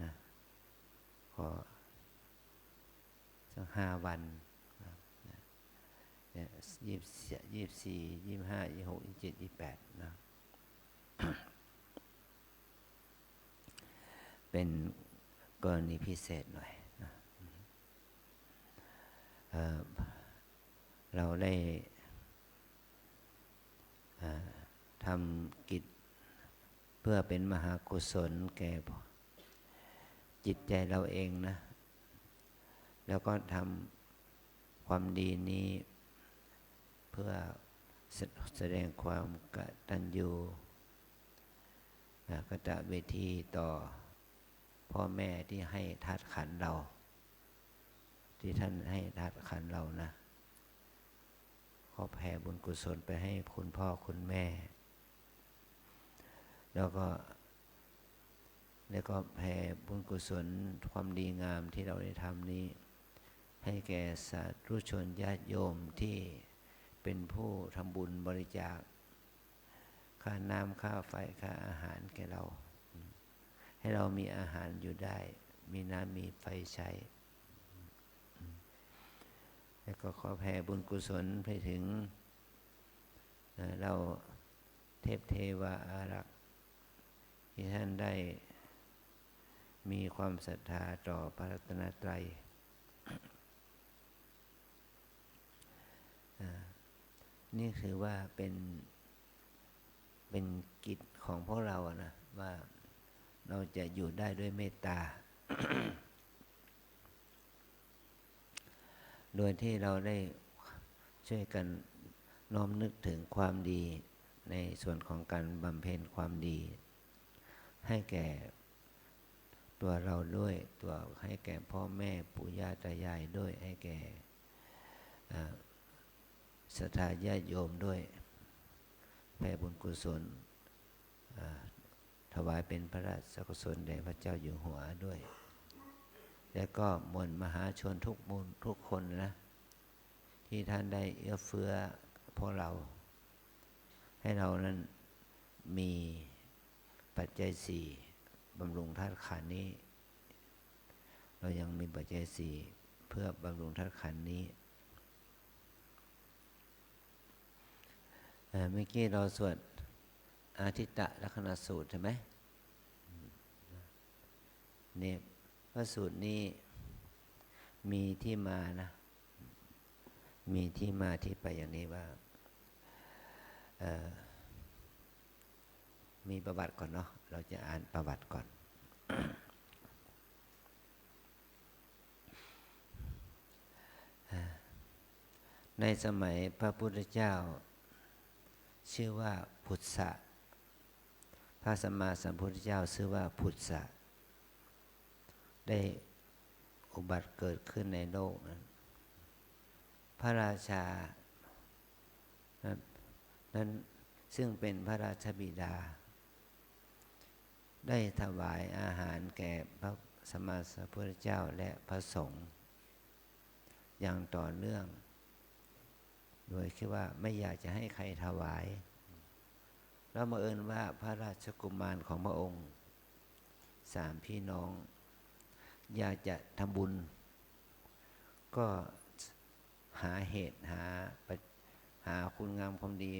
นะ ขอสักห้าวันนะ นะ เนี่ย ยี่สิบสี่ ยี่สิบห้า ยี่สิบหก ยี่สิบเจ็ด ยี่สิบแปด นะ เป็นกรณีพิเศษหน่อยนะ เอ่อ เราได้ เอ่อ ทำกิจเพื่อเป็นมหากุศลแก่จิตใจเราเองนะ แล้วก็ทำความดีนี้เพื่อแส- แสดงความกตัญญู นะ กตเวทีต่อพ่อแม่ที่ให้ธาตุขันธ์เรา ที่ท่านให้ธาตุขันธ์เรานะ ขอแผ่บุญกุศลไปให้คุณพ่อคุณแม่ แล้วก็ แล้วก็แผ่บุญกุศลความดีงามที่เราได้ทำนี้ ให้แก่สาธุชนญาติโยมที่เป็นผู้ทำบุญบริจาค ค่าน้ำค่าไฟค่าอาหารแก่เรา ให้เรามีอาหารอยู่ได้ มีน้ำมีไฟใช้ แล้วก็ขอแผ่บุญกุศลไปถึง เอ่อ เหล่าเทพเทวาอารักษ์ ที่ท่านได้มีความศรัทธาต่อพระรัตนตรัย อ่า นี่คือว่าเป็น เป็นกิจของพวกเราอะนะ ว่าเราจะอยู่ได้ด้วยเมตตา โดยที่เราได้ช่วยกันน้อมนึกถึงความดีในส่วนของการบำเพ็ญความดี ให้แก่ตัวเราด้วย ตัว ให้แก่พ่อแม่ปู่ย่าตายายด้วย ให้แก่ อ่า ศรัทธาญาติโยมด้วย แผ่บุญกุศล อ่า ถวายเป็นพระราชกุศลแด่พระเจ้าอยู่หัวด้วย และก็มวลมหาชนทุกหมู่ทุกคนนะ ที่ท่านได้เอื้อเฟื้อพวกเรา ให้เรานั้นมีปัจจัยสี่บำรุงธาตุขันธ์นี้ เรายังมีปัจจัยสี่เพื่อบำรุงธาตุขันธ์นี้ เอ่อ เมื่อกี้เราสวดอาทิตตลักษณสูตรใช่ไหม เนี่ย พระสูตรนี้มีที่มานะ มีที่มาที่ไปอย่างนี้ว่า เอ่อ มีประวัติก่อนเนาะ เราจะอ่านประวัติก่อน ในสมัยพระพุทธเจ้าชื่อว่าพุทธะ พระสัมมาสัมพุทธเจ้าชื่อว่าพุทธะ ได้อุบัติเกิดขึ้นในโลกนั้น พระราชานั้น นั้นซึ่งเป็นพระราชบิดา ได้ถวายอาหารแก่พระสัมมาสัมพุทธเจ้าและพระสงฆ์อย่างต่อเนื่อง โดยคิดว่าไม่อยากจะให้ใครถวาย แล้วบังเอิญว่าพระราชกุมารของพระองค์สามพี่น้อง อยากจะทำบุญ ก็หาเหตุ หาปะ- หาคุณงามความดี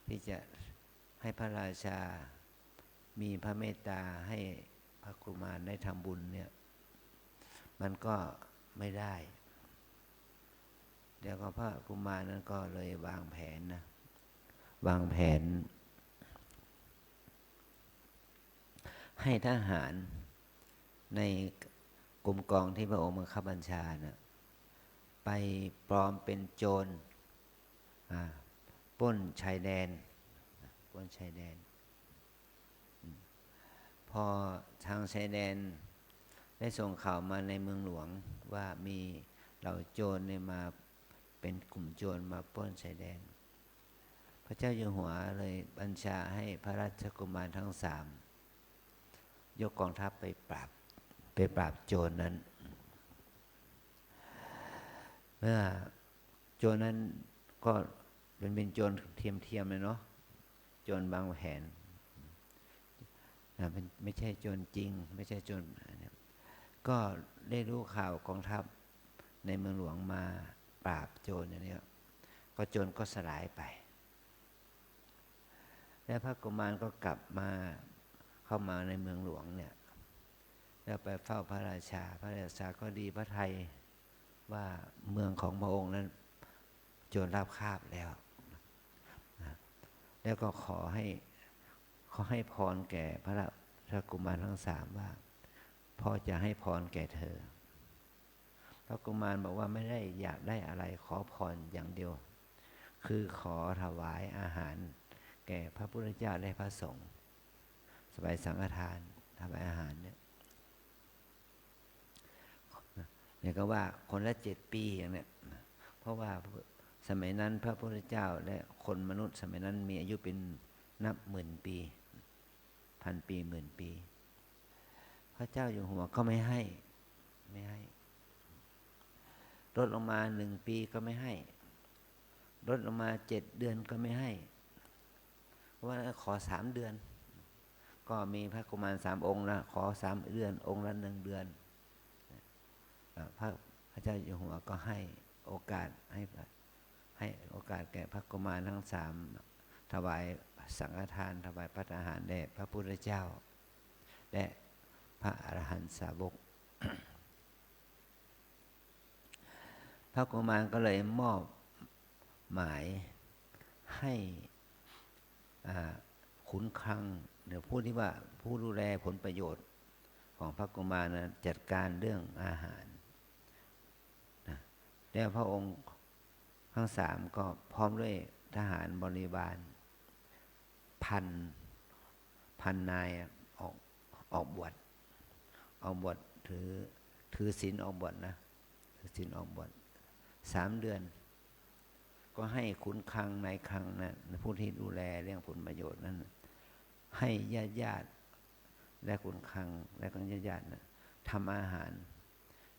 ที่จะให้พระราชามีพระเมตตาให้พระกุมารได้ทำบุญเนี่ย มันก็ไม่ได้ แล้วก็พระกุมารนั้นก็เลยวางแผนนะ วางแผน ให้ทหารในกรมกองที่พระองค์บังคับบัญชานะ ไปปลอมเป็นโจร อ่า ปล้นชายแดน ปล้นชายแดน อืม พอทางชายแดนได้ส่งข่าวมาในเมืองหลวงว่ามีเหล่าโจรเนี่ยมา เป็นกลุ่มโจรมาปล้นชายแดน พระเจ้าอยู่หัวเลยบัญชาให้พระราชกุมารทั้งสาม ยกกองทัพไปปราบ ไปปราบโจรนั้น เมื่อโจรนั้นก็เป็น เป็นโจรเทียมๆ เลยเนาะ โจรวางแผนนะ เป็น ไม่ใช่โจรจริง ไม่ใช่โจรเนี่ย ก็ได้รู้ข่าวกองทัพในเมืองหลวงมาปราบโจรอย่างนี้ ก็โจรก็สลายไป แล้วพระกุมารก็กลับมา เข้ามาในเมืองหลวงเนี่ย แล้วไปเฝ้าพระราชา พระราชาก็ดีพระทัยว่าเมืองของพระองค์นั้นโจรราบคาบแล้วนะ แล้วก็ขอให้ ขอให้พรแก่พระราชกุมารทั้งสามว่า พ่อจะให้พรแก่เธอ พระกุมารบอกว่าไม่ได้อยากได้อะไร ขอพรอย่างเดียว คือขอถวายอาหารแก่พระพุทธเจ้าและพระสงฆ์ ถวายสังฆทาน ถวายอาหารเนี่ย เนี่ยก็ว่าคนละเจ็ดปีอย่างเนี้ย เพราะว่าสมัยนั้นพระพุทธเจ้าและคนมนุษย์สมัยนั้นมีอายุเป็นนับหมื่นปี พันปี หมื่นปี พระเจ้าอยู่หัวก็ไม่ให้ ไม่ให้ ลดลงมาหนึ่งปีก็ไม่ให้ ลดลงมาเจ็ดเดือนก็ไม่ให้ เพราะว่าขอสามเดือน ก็มีพระกุมารสามองค์นะ ขอสามเดือน องค์ละหนึ่งเดือน อ่า พระ พระเจ้าอยู่หัวก็ให้โอกาส ให้ ให้โอกาสแก่พระกุมารทั้งสาม ถวายสังฆทาน ถวายภัตตาหารแด่พระพุทธเจ้า และพระอรหันตสาวก พระกุมารก็เลยมอบหมายให้ อ่า ขุนคลัง หรือผู้ที่ว่า ผู้ดูแลผลประโยชน์ของพระกุมารนะ จัดการเรื่องอาหารนะ แล้วพระองค์ทั้งสามก็พร้อมด้วยทหารบริวารพัน พันนายอะ ออก ออกบวช ออกบวช ถือ ถือศีลออกบวชนะ ถือศีลออกบวชสามเดือน ก็ให้ขุนคลังนายคลังนะ ผู้ที่ดูแลเรื่องผลประโยชน์นั้น ให้ญาติญาติและขุนคลังและก็ญาติญาตินะ ทำอาหาร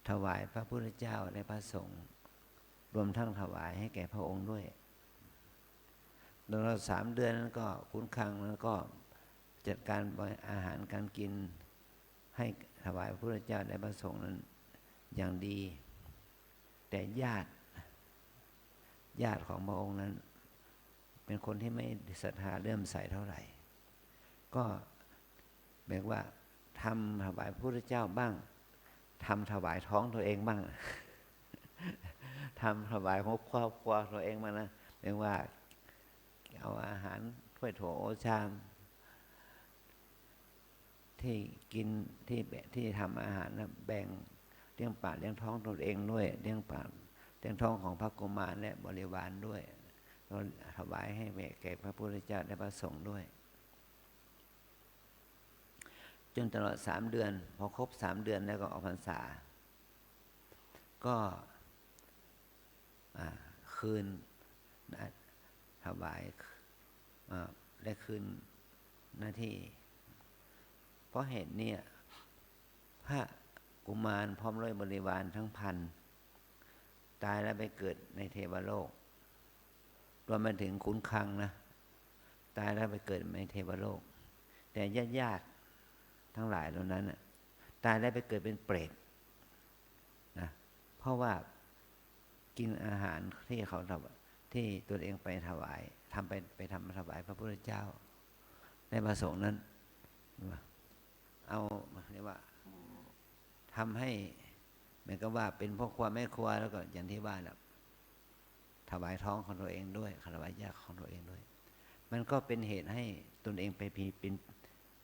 ถวายพระพุทธเจ้าและพระสงฆ์ รวมทั้งถวายให้แก่พระองค์ด้วย ตลอดสามเดือนนั้นก็ขุนคลังนั้นก็จัดการบริ อาหารการกินให้ถวายพระพุทธเจ้าและพระสงฆ์นั้นอย่างดี แต่ญาติ ญาติของพระองค์นั้น เป็นคนที่ไม่ศรัทธาเลื่อมใสเท่าไหร่ ก็แบบว่าทำถวายพระพุทธเจ้าบ้าง ทำถวายท้องตัวเองบ้าง ทำถวายของครอบครัวตัวเองบ้างนะ เรียกว่าเอาอาหารถ้วยโถโอชาม ที่กิน ที่แบ่ง ที่ทำอาหารนะ แบ่งเลี้ยงปากเลี้ยงท้องตนเองด้วย เลี้ยงปากเลี้ยงท้องของพระกุมารและบริวารด้วย ก็ถวายให้แก่พระพุทธเจ้าและพระสงฆ์ด้วย จนตลอดสามเดือน พอครบสามเดือนแล้วก็ออกพรรษา ก็ อ่า คืนนะ ถวาย อ่า และคืนหน้าที่ เพราะเหตุเนี่ย พระกุมารพร้อมด้วยบริวารทั้งพัน ตายแล้วไปเกิดในเทวโลก รวมไปถึงขุนคลังนะ ตายแล้วไปเกิดในเทวโลก แต่ญาติญาติทั้งหลายเหล่านั้นน่ะ ตายแล้วไปเกิดเป็นเปรตนะ เพราะว่ากินอาหารที่เขาถวาย ที่ตนเองไปถวาย ทำไป ไปทำถวายพระพุทธเจ้า ในพระสงฆ์นั้น เอา เรียกว่า ทำให้เหมือนกับว่าเป็นพ่อครัวแม่ครัว แล้วก็อย่างที่ว่าแหละ ถวายท้องของตัวเองด้วย ถวายญาติของตัวเองด้วย มันก็เป็นเหตุให้ตนเองไปเป็น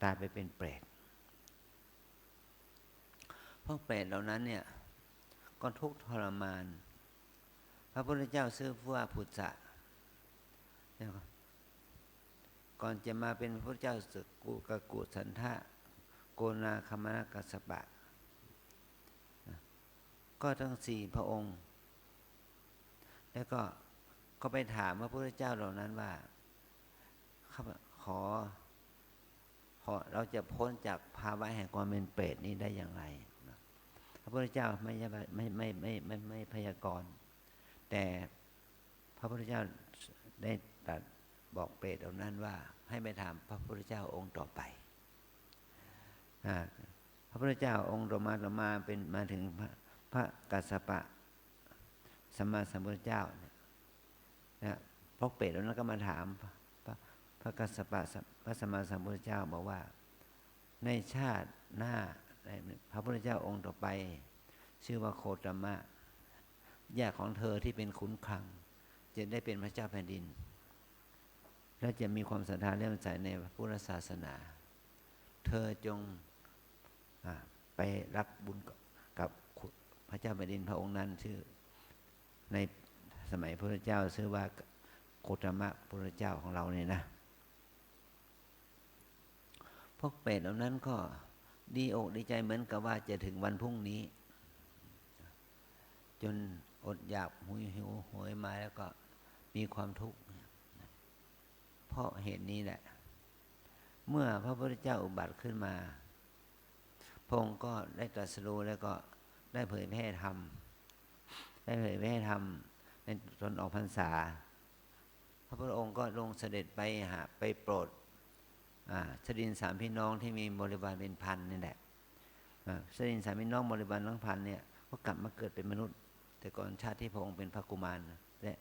ตายไปเป็นเปรต พวกเปรตเหล่านั้นเนี่ย ก็ทุกข์ทรมาน พระพุทธเจ้าชื่อว่าปุจจะ แล้วก็ ก่อนจะมาเป็นพระพุทธเจ้า กุ กักกุสันทะ โกนาคมณกัสสปะ ก็ทั้งสี่พระองค์ แล้วก็ ก็ไปถามพระพุทธเจ้าเหล่านั้นว่า ข้าพ- ขอ ข เราจะพ้นจากภาวะแห่งความเป็นเปรตนี้ได้อย่างไรนะ พระพุทธเจ้าไม่ใช่ไม่ไม่ไม่ไม่ไม่พยากรณ์ แต่พระพุทธเจ้าได้ตรัสบอกเปรตเหล่านั้นว่าให้ไปถามพระพุทธเจ้าองค์ต่อไป อ่า พระพุทธเจ้าองค์ต่อมาต่อมาเป็นมาถึงพระพระกัสสปะสัมมาสัมพุทธเจ้าเนี่ยนะ พวกเปรตเหล่านั้นก็มาถามพระพระกัสสปะพระสัมมาสัมพุทธเจ้าบอกว่า ในชาติหน้าพระพุทธเจ้าองค์ต่อไป ชื่อว่าโคตมะ ญาติของเธอที่เป็นขุนคลัง จะได้เป็นพระเจ้าแผ่นดิน และจะมีความศรัทธาเลื่อมใสในพระพุทธศาสนา เธอจง อ่า ไปรับบุญกับพระเจ้าแผ่นดินพระองค์นั้น ชื่อในสมัยพระพุทธเจ้าชื่อว่าโคตมะพุทธเจ้าของเราเนี่ยนะ พวกเปรตเหล่านั้นก็ดีอกดีใจเหมือนกับว่าจะถึงวันพรุ่งนี้ จนอดอยากหุยหิวโหยมาแล้วก็มีความทุกข์ เพราะเหตุนี้แหละ เมื่อพระพุทธเจ้าอุบัติขึ้นมา พระองค์ก็ได้ตรัสรู้แล้วก็ได้เผยแพร่ธรรม ได้เผยแพร่ธรรมในตอนออกพรรษา พระพุทธองค์ก็ลงเสด็จไปหาไปโปรด อ่า ชดินสามพี่น้องที่มีบริวารเป็นพันนี่แหละ อ่า ชดินสามพี่น้องบริวารทั้งพันเนี่ยก็กลับมาเกิดเป็นมนุษย์ แต่ก่อนชาติที่พระองค์เป็นพระกุมารนะ และ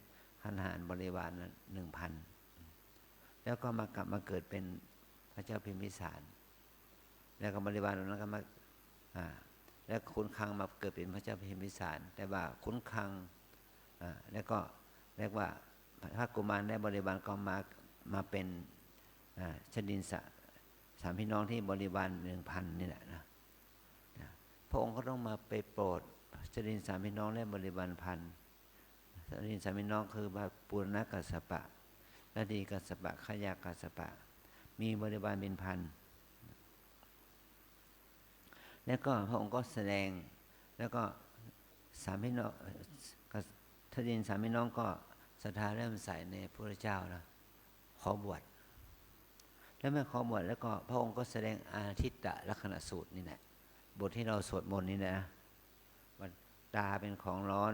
หันหารบริวารหนึ่งพัน แล้วก็มากลับมาเกิดเป็นพระเจ้าพิมพิสาร แล้วก็บริวารเหล่านั้นก็มา อ่า แล้วขุนคลังมาเกิดเป็นพระเจ้าพิมพิสาร แต่ว่าขุนคลัง อ่า แล้วก็เรียกว่าพระกุมารและบริวารก็มามาเป็น อ่า ชดินสะสามพี่น้องที่บริวารหนึ่งพันนี่แหละนะ นะ พระองค์ก็ต้องมาไปโปรดชดินสามพี่น้องและบริวารพัน ชดินสามพี่น้องคือว่าปุรณกัสสปะ ลดีกัสสปะ ขยากัสสปะ มีบริวารเป็นพัน แล้วก็พระองค์ก็แสดง แล้วก็สามพี่น้อง ชดินสามพี่น้องก็ศรัทธาเลื่อมใสในพระพุทธเจ้านะ ขอบวช แล้วเมื่อขอบวชแล้วก็พระองค์ก็แสดงอาทิตตลักษณสูตรนี่แหละ บทที่เราสวดมนต์นี่นะ ว่าตาเป็นของร้อน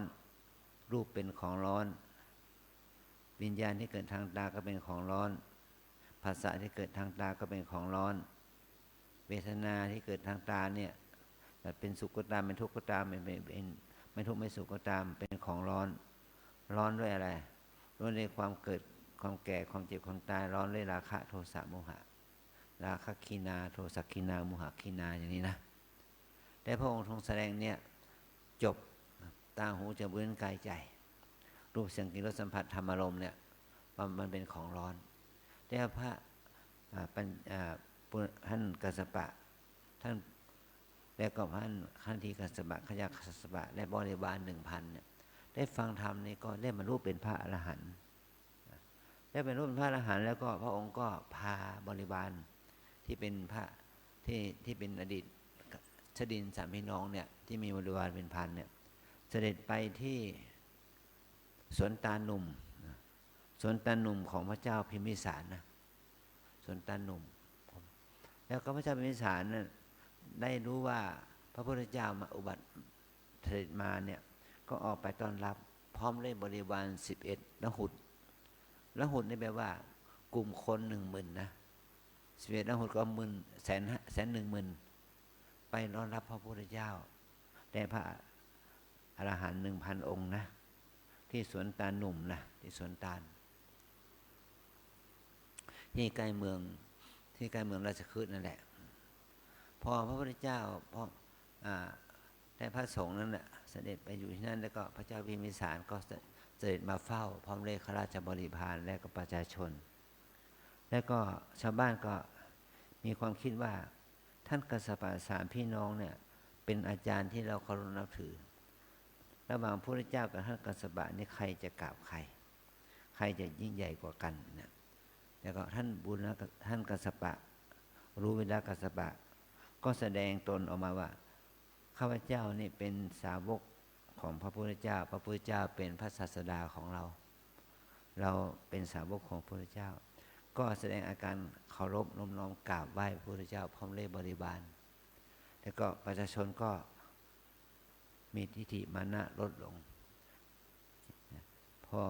รูปเป็นของร้อน วิญญาณที่เกิดทางตาก็เป็นของร้อน ผัสสะที่เกิดทางตาก็เป็นของร้อน เวทนาที่เกิดทางตาเนี่ย จะเป็นสุขก็ตาม เป็นทุกข์ก็ตาม เป็นเป็นเป็นไม่ทุกข์ไม่สุขก็ตาม เป็นของร้อน ร้อนด้วยอะไร ร้อนด้วยความเกิด ความแก่ ความเจ็บ ความตาย ร้อนด้วยราคะ โทสะ โมหะ ราคะขีณา โทสะขีณา โมหะขีณา อย่างนี้นะ แต่พระองค์ทรงแสดงเนี่ย จบ ตา หู จมูก ลิ้น กาย ใจ รูป เสียง กลิ่น รส สัมผัส ธรรมารมณ์เนี่ย มันมันเป็นของร้อน แต่พระ อ่า ปัญ อ่า ปุ ท่านกัสสปะ ท่าน แล้วก็ท่าน ท่านทีกัสสปะ ขยากัสสปะ และบริวารหนึ่งพันเนี่ย ได้ฟังธรรมนี้ก็ได้บรรลุเป็นพระอรหันต์ ได้บรรลุเป็นพระอรหันต์แล้วก็พระองค์ก็พาบริวารที่เป็นพระ ที่ ที่เป็นอดีตชดินสามพี่น้องเนี่ย ที่มีบริวารเป็นพันเนี่ย เสด็จไปที่สวนตาลหนุ่ม สวนตาลหนุ่มของพระเจ้าพิมพิสารนะ สวนตาลหนุ่ม แล้วก็พระเจ้าพิมพิสารน่ะได้รู้ว่าพระพุทธเจ้ามาอุบัติเสด็จมาเนี่ย ก็ออกไปต้อนรับพร้อมด้วยบริวารสิบเอ็ดรหุต รหุตนี่แปลว่ากลุ่มคนหนึ่งหมื่นนะ สิบเอ็ดรหุตก็หมื่น แสนห้า แสนหนึ่งหมื่น ไปต้อนรับพระพุทธเจ้า และพระอรหันต์หนึ่งพันองค์นะ ที่สวนตาลหนุ่มนะ ที่สวนตาล ที่ใกล้เมือง ที่ใกล้เมืองราชคฤห์นั่นแหละ พอพระพุทธเจ้า พอ อ่า ได้พระสงฆ์นั้นน่ะ เสด็จไปอยู่ที่นั่น แล้วก็พระเจ้าพิมพิสารก็เสด็จมาเฝ้า พร้อมด้วยข้าราชบริพารและก็ประชาชน แล้วก็ชาวบ้านก็มีความคิดว่า ท่านกัสสปะสามพี่น้องเนี่ย เป็นอาจารย์ที่เราเคารพนับถือ ระหว่างพระพุทธเจ้ากับท่านกัสสปะนี่ใครจะกราบใคร ใครจะยิ่งใหญ่กว่ากันนะ แล้วก็ท่านปุรณะ ท่านกัสสปะ รู้เวลากัสสปะ ก็แสดงตนออกมาว่า ข้าพเจ้านี่เป็นสาวกของพระพุทธเจ้า พระพุทธเจ้าเป็นพระศาสดาของเรา เราเป็นสาวกของพระพุทธเจ้า ก็แสดงอาการเคารพนอบน้อมกราบไหว้พระพุทธเจ้าพร้อมด้วยบริวาร แล้วก็ประชาชนก็มีทิฏฐิมานะลดลง พอ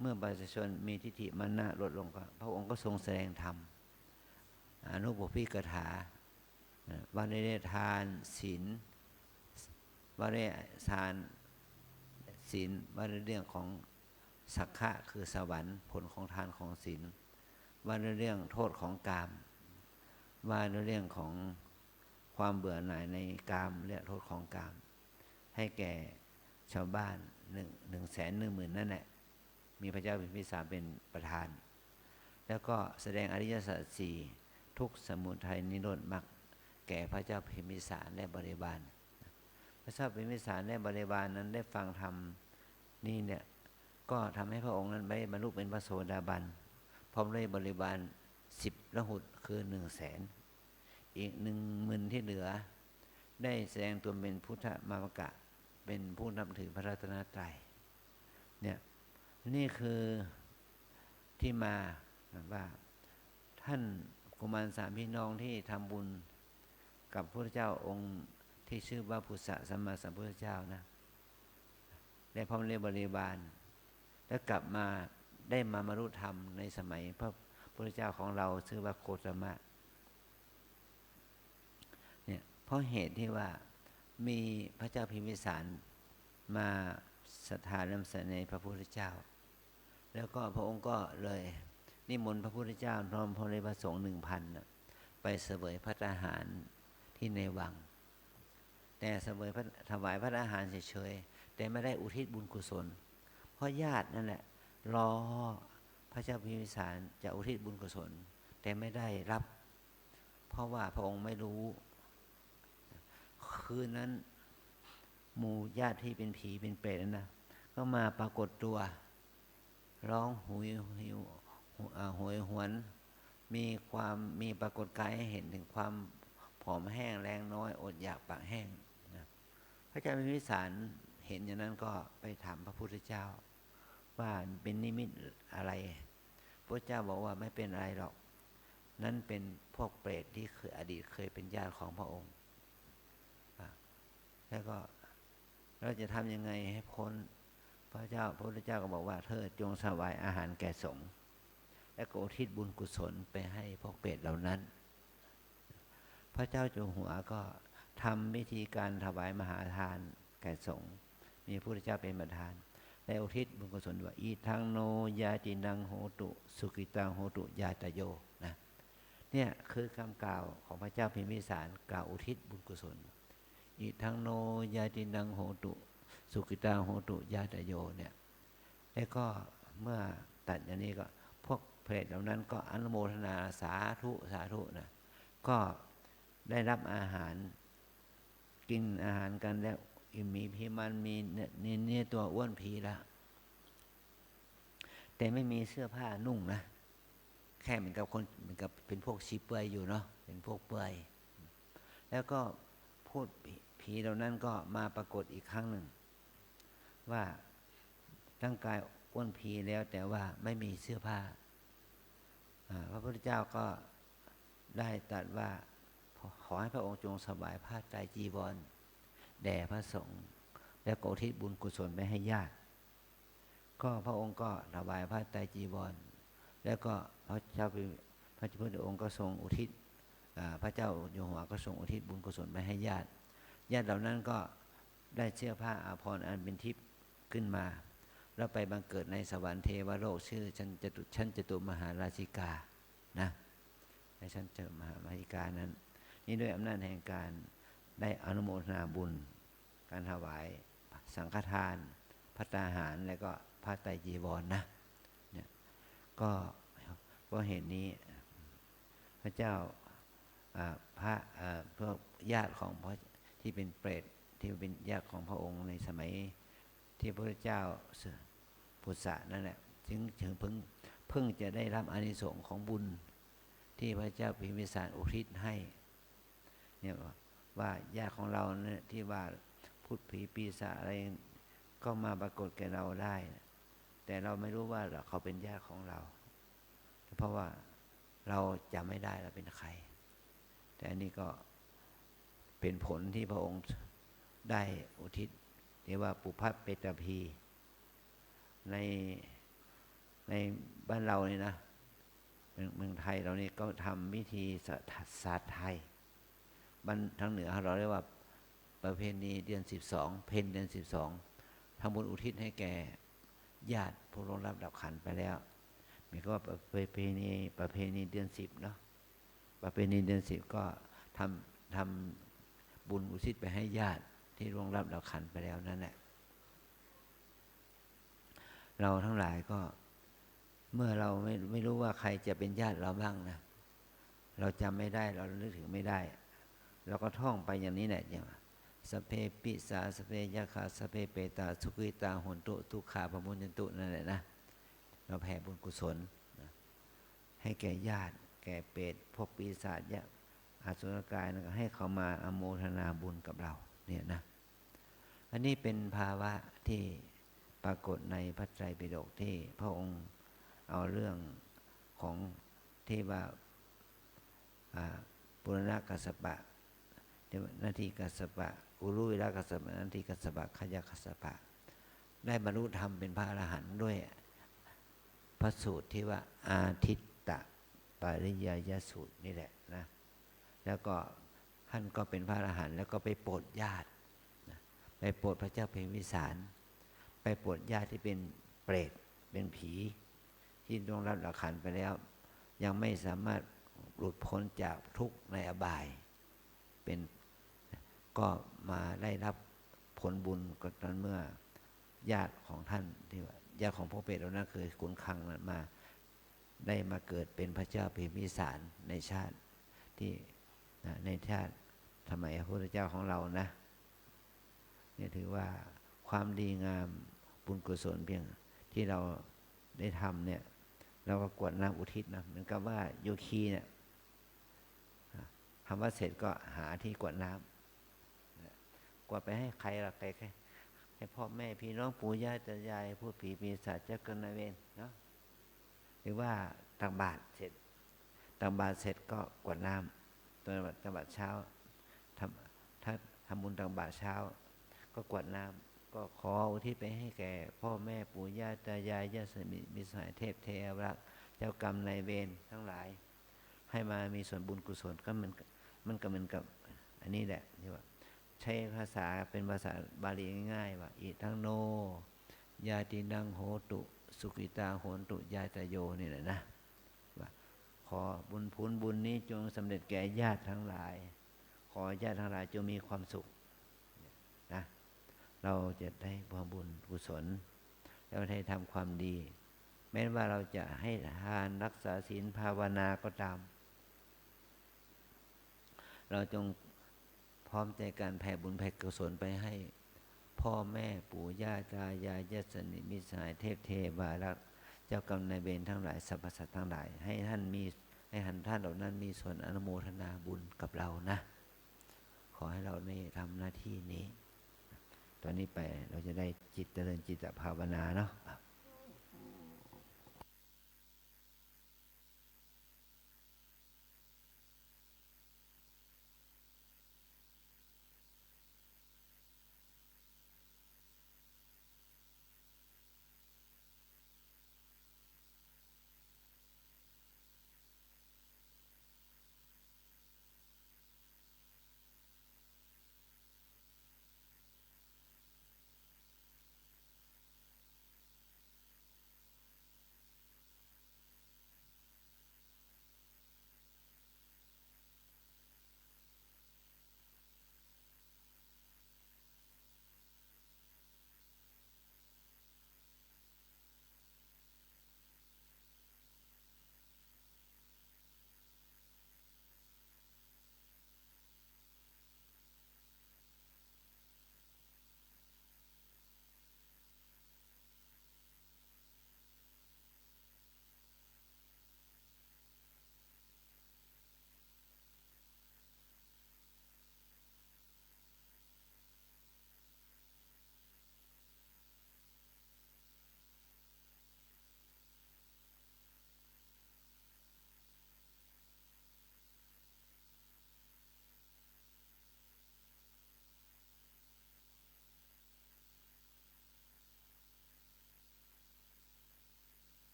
เมื่อประชาชนมีทิฏฐิมานะลดลงก็ พระองค์ก็ทรงแสดงธรรม อนุปโภคคาถา ว่าด้วยทานศีล ว่าด้วยทานศีล ว่าด้วยเรื่องของสักขะคือสวรรค์ ผลของทานของศีล ว่าด้วยเรื่องโทษของกาม ว่าด้วยเรื่องของความเบื่อหน่ายในกามและโทษของกาม ให้แก่ชาวบ้านหนึ่ง หนึ่งแสนหนึ่งหมื่นนั่นแหละ มีพระเจ้าพิมพิสารเป็นประธาน แล้วก็แสดงอริยสัจสี่ ทุกข์ สมุทัย นิโรธมรรค แก่พระเจ้าพิมพิสารและบริวาร พระเจ้าพิมพิสารและบริวารนั้นได้ฟังธรรมนี้เนี่ย ก็ทำให้พระองค์นั้นได้บรรลุเป็นพระโสดาบัน พร้อมด้วยบริวารสิบละหุต คือหนึ่งแสน อีกหนึ่งหมื่นที่เหลือ ได้แสดงตนเป็นพุทธมามกะ เป็นผู้นับถือพระรัตนตรัย เนี่ย นี่คือที่มาว่า ท่านกุมารสามพี่น้องที่ทำบุญกับพระพุทธเจ้าองค์ที่ชื่อว่าปุสสะสัมมาสัมพุทธเจ้านะ ได้พร้อมด้วยบริวาร แล้วกลับมาได้มาบรรลุธรรมในสมัยพระพุทธเจ้าของเราชื่อว่าโคตมะ เนี่ย เพราะเหตุที่ว่ามีพระเจ้าพิมพิสารมาศรัทธาเลื่อมใสในพระพุทธเจ้า แล้วก็พระองค์ก็เลยนิมนต์พระพุทธเจ้าพร้อมพระพระสงฆ์หนึ่งพันน่ะ ไปเสวยภัตตาหารที่ในวัง แต่เสวยพระ ถวายภัตตาหารเฉยๆ แต่ไม่ได้อุทิศบุญกุศล เพราะญาตินั่นแหละ รอพระเจ้าพิมพิสารจะอุทิศบุญกุศล แต่ไม่ได้รับ เพราะว่าพระองค์ไม่รู้ คืนนั้นหมู่ญาติที่เป็นผีเป็นเปรตนั่นนะ ก็มาปรากฏตัว ร้องหุยหิว อ่า โหยหวน มีความ มีปรากฏกายให้เห็นถึงความผอมแห้งแรงน้อย อดอยากปากแห้งนะ พระเจ้าพิมพิสารเห็นอย่างนั้นก็ไปถามพระพุทธเจ้า ว่าเป็นนิมิตอะไร พระเจ้าบอกว่าไม่เป็นอะไรหรอก นั่นเป็นพวกเปรตที่เคย อดีตเคยเป็นญาติของพระองค์ อ่ะ แล้วก็เราจะทำยังไงให้พ้น พระเจ้า พระพุทธเจ้าก็บอกว่า เธอจงถวายอาหารแก่สงฆ์ และก็อุทิศบุญกุศลไปให้พวกเปรตเหล่านั้น พระเจ้าอยู่หัวก็ทำวิธีการถวายมหาทานแก่สงฆ์ มีพระพุทธเจ้าเป็นประธาน และอุทิศบุญกุศลว่า Idaṃ no ñātīnaṃ hotu, sukhitaṃ hotu ñātayo นะ เนี่ยคือคำกล่าวของพระเจ้าพิมพิสาร กล่าวอุทิศบุญกุศล Idaṃ no ñātīnaṃ hotu, sukhitā hontu ñātayo เนี่ย แล้วก็เมื่อตัดอย่างนี้ก็ พวกเปรตเหล่านั้นก็อนุโมทนา สาธุ สาธุนะ ก็ได้รับอาหาร กินอาหารกันแล้ว อิ่มหมีพีมัน มีเนื้อ มีเนื้อตัวอ้วนพีแล้ว แต่ไม่มีเสื้อผ้านุ่งนะ แค่เหมือนกับคน เหมือนกับเป็นพวกชีเปลือยอยู่เนาะ เป็นพวกเปลือย แล้วก็พูด ผี ผีเหล่านั้นก็มาปรากฏอีกครั้งหนึ่ง ว่าร่างกายอ้วนพีแล้ว แต่ว่าไม่มีเสื้อผ้า อ่า พระพุทธเจ้าก็ได้ตรัสว่า ขอ ขอให้พระองค์จงถวายผ้าไตรจีวรแด่พระสงฆ์ แล้วก็อุทิศบุญกุศลไปให้ญาติ ก็พระองค์ก็ถวายผ้าไตรจีวร แล้วก็พระเจ้าพิม พระพุทธองค์ก็ทรงอุทิศ อ่า พระเจ้าอยู่หัวก็ทรงอุทิศบุญกุศลไปให้ญาติ ญาติเหล่านั้นก็ได้เสื้อผ้าอาภรณ์อันเป็นทิพย์ขึ้นมา แล้วไปบังเกิดในสวรรค์เทวโลก ชื่อชั้นจตุ ชั้นจตุมหาราชิกานะ ในชั้นจตุมหาราชิกานั้น นี่ด้วยอำนาจแห่งการได้อนุโมทนาบุญ การถวายสังฆทาน ภัตตาหาร และก็ผ้าไตรจีวรนะ เนี่ย ก็เพราะเหตุนี้ พระเจ้า อ่า พระ อ่า พวกญาติของพระ ที่เป็นเปรต ที่เป็นญาติของพระองค์ในสมัยที่พระพุทธเจ้าปุสสะนั่นแหละ จึง จึงเพิ่ง เพิ่งจะได้รับอานิสงส์ของบุญที่พระเจ้าพิมพิสารอุทิศให้ เนี่ย ว่าญาติของเราเนี่ยที่ว่าพูดผีปีศาจอะไร ก็มาปรากฏแก่เราได้ แต่เราไม่รู้ว่าเขาเป็นญาติของเรา เพราะว่า เราจำไม่ได้เราเป็นใคร แต่อันนี้ก็เป็นผลที่พระองค์ได้อุทิศ เรียกว่าปุพพเปตาภี ในในบ้านเราเนี่ยนะ เมืองเมืองไทยเรานี่ก็ทำพิธีสาสาดไทย บ้านทางเหนือเราเรียกว่าประเพณีเดือนสิบสอง เพ็ญเดือนสิบสอง ทำบุญอุทิศให้แก่ญาติผู้ล่วงลับดับขันไปแล้ว มีก็ประเพณีประเพณีเดือนสิบเนาะ ประเพณีเดือนสิบก็ทำทำบุญอุทิศไปให้ญาติที่ล่วงลับดับขันไปแล้วนั่นแหละ เราทั้งหลายก็ เมื่อเราไม่ไม่รู้ว่าใครจะเป็นญาติเราบ้างนะ เราจำไม่ได้ เรานึกถึงไม่ได้ เราก็ท่องไปอย่างนี้แหละ อย่างว่า Sabbe pisāca sabbe yakkhā sabbe petā sukhitā hontu dukkhā pamuñcantu นั่นแหละนะ เราแผ่บุญกุศลนะ ให้แก่ญาติ แก่เปรต พวกปีศาจ ยักษ์ อสุรกาย แล้วก็ให้เขามาอนุโมทนาบุญกับเรา เนี่ยนะ อันนี้เป็นภาวะที่ปรากฏในพระไตรปิฎก ที่พระองค์เอาเรื่องของที่ว่า อ่า ปุรณกัสสปะ ที่ว่า Natthi Kassapa, Uruvela Kassapa, Natthi Kassapa, Khaya Kassapa ได้บรรลุธรรมเป็นพระอรหันต์ด้วยพระสูตรที่ว่า อาทิตตปริยายสูตรนี่แหละนะ แล้วก็ท่านก็เป็นพระอรหันต์ แล้วก็ไปโปรดญาตินะ ไปโปรดพระเจ้าพิมพิสาร ไปโปรดญาติที่เป็นเปรต เป็นผี ที่ล่วงลับดับขันไปแล้ว ยังไม่สามารถหลุดพ้นจากทุกข์ในอบาย เป็น ก็มาได้รับผลบุญก็ตอนเมื่อญาติของท่านที่ว่า ญาติของพวกเปรตเหล่านั้น คือขุนคลังนั้นมา ได้มาเกิดเป็นพระเจ้าพิมพิสารในชาติที่ นะ ในชาติสมัยพระพุทธเจ้าของเรานะ เนี่ยถือว่าความดีงามบุญกุศลเพียงที่เราได้ทำเนี่ย เราก็กรวดน้ำอุทิศนะ เหมือนกับว่าโยคีเนี่ย ทำวัตรเสร็จก็หาที่กรวดน้ำ กรวดไปให้ใครล่ะ ใคร ใคร ให้พ่อแม่พี่น้องปู่ย่าตายาย พูดผีปีศาจเจ้ากรรมนายเวรเนาะ หรือว่าตักบาตรเสร็จ ตักบาตรเสร็จก็กรวดน้ำ ตักบาตรตักบาตรเช้า ทำ ถ้าทำบุญตักบาตรเช้า ก็กรวดน้ำ ก็ขออุทิศไปให้แก่พ่อแม่ปู่ย่าตายาย ญาติสนิทมิตรสหาย เทพเทวรักษ์ เจ้ากรรมนายเวรทั้งหลาย ให้มามีส่วนบุญกุศล ก็มัน มันก็เหมือนกับอันนี้แหละที่ว่า ใช้ภาษาเป็นภาษาบาลีง่ายๆ ว่า Idaṃ no ñātīnaṃ hotu sukhitā hontu ñātayo นี่แหละนะ ว่าขอบุญผลบุญนี้จงสำเร็จแก่ญาติทั้งหลาย ขอญาติทั้งหลายจงมีความสุขนะ เราจะได้ทำบุญกุศล แล้วได้ทำความดี แม้ว่าเราจะให้ทานรักษาศีลภาวนาก็ตาม เราจงพร้อมใจกันแผ่บุญแผ่กุศลไปให้พ่อแม่ปู่ย่าตายาย ญาติสนิทมิตรสหาย เทพเทวารักษ์ เจ้ากรรมนายเวรทั้งหลาย สรรพสัตว์ทั้งหลาย ให้ท่านมี ให้ท่านเหล่านั้นมีส่วนอนุโมทนาบุญกับเรานะ ขอให้เราได้ทำหน้าที่นี้ ตอนนี้ไปเราจะได้จิตเจริญจิตตภาวนาเนาะ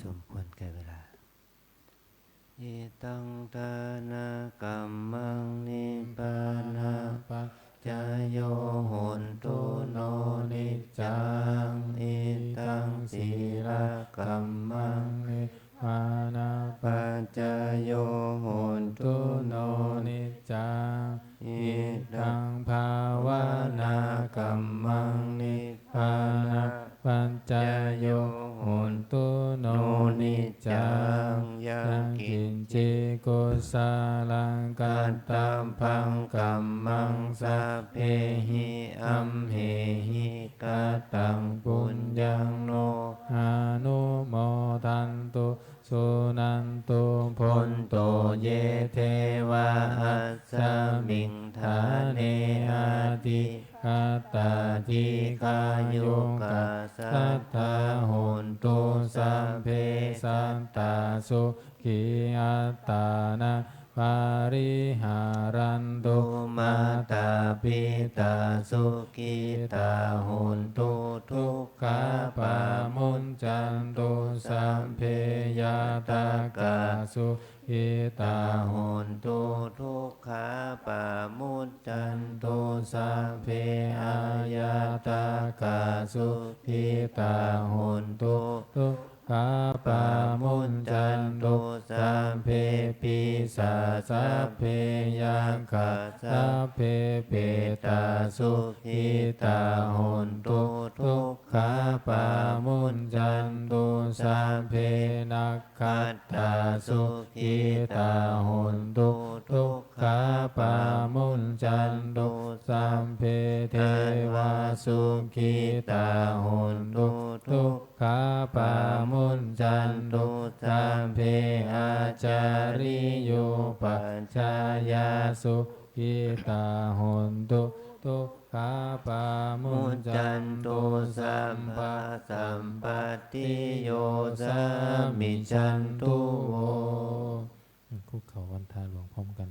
สมควรแก่เวลา Idaṃ dānakammaṃ nibbānapaccayo hotu no niccaṃ. Idaṃ sīlakammaṃ nibbānapaccayo hotu no niccaṃ. Idaṃ bhāvanākammaṃ nibbānapaccayo hotu no niccaṃ. Yaṃ kiñci kusalaṃ kattabbaṃ kammaṃ sabbehi amhehi kataṃ puññaṃ no anumodantu suṇantu bhonto ye devā asmiṃ ṭhāne adhigatā dīghāyukā sadā hontu sabbe sattā sukhī attānaṃ pariharantu. Mātā pitā sukhitā hontu dukkhā pamuñcantu sabbe ñātakā sukhitā hontu dukkhā pamuñcantu sabbe aññātakā sukhitā hontu duk khā pamuñcantu sabbe pisā sabbe yakkhā sabbe petā sukhitā hontu dukkhā pamuñcantu sabbe nakkhattā sukhitā hontu dukkhā pamuñcantu sabbe devā sukhitā hontu duk khā pamuñcantu sabbe ācariyūpajjhāyā sukhitā hontu dukkhā pamuñcantu sabbā sampattiyo samijjhantu vo. คุกเข่าวันทาหลวงพร้อมกัน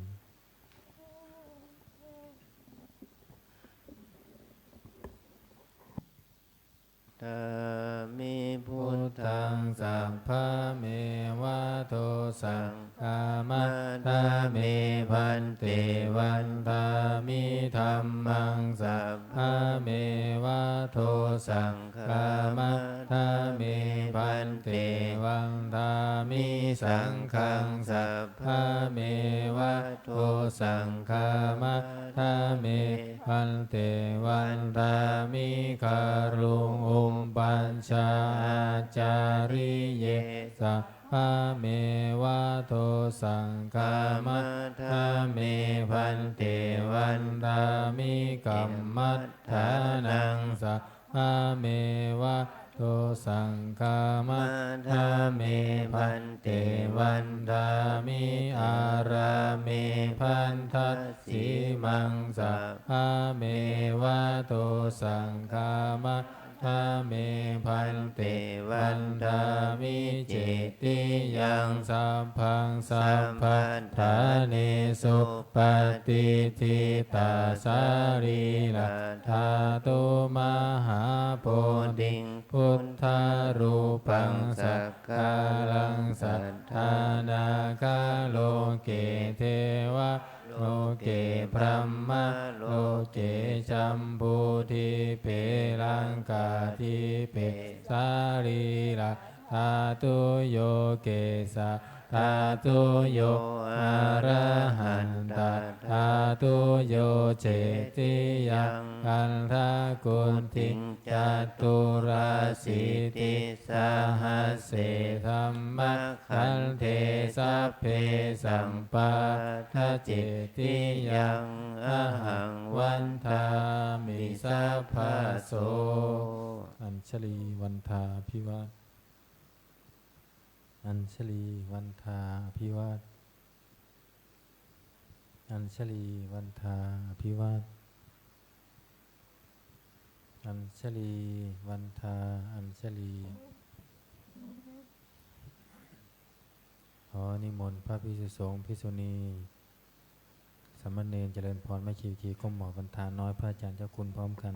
Vandāmi buddhaṃ sabbameva dosaṃ khamatha me bhante. Vandāmi dhammaṃ sabbameva dosaṃ khamatha me bhante. Vandāmi saṅghaṃ sabbameva dosaṃ khamatha me bhante. Vandāmi guruṃ upajjhāyacariye sabbameva dosaṃ khamatha me bhante. Vandāmi kammaṭṭhānaṃ sabbameva dosaṃ khamatha me bhante. Vandāmi ārāme bhaddasīmaṃ sabbameva dosaṃ khamatha me bhante. Vandāmi cetiyaṃ sabbaṃ sabbaṭṭhānesu patiṭṭhitā sarīradhātu mahābodhiṃ buddharūpaṃ sakkāraṃ satthā nāgā loke devā loke brahmā loke jambudīpe laṅkādīpe sarīra dhātuyo kesadhātuyo arahantaṭṭhātuyo cetiyaṃ gandhakuṭiṃ caturāsītisahasсе dhammakkhandhe sabbe sampāda cetiyaṃ ahaṃ vandāmi sabbaso. Añjalī vandā abhivā Añjalī vandā abhivā Añjalī vandā abhivā Añjalī vandā Añjalī. ขอนิมนต์พระภิกษุสงฆ์ภิกษุณี สามเณรเจริญพร แม่ชี ชี ก้มหมอบกันทานน้อยพระอาจารย์เจ้าคุณพร้อมกัน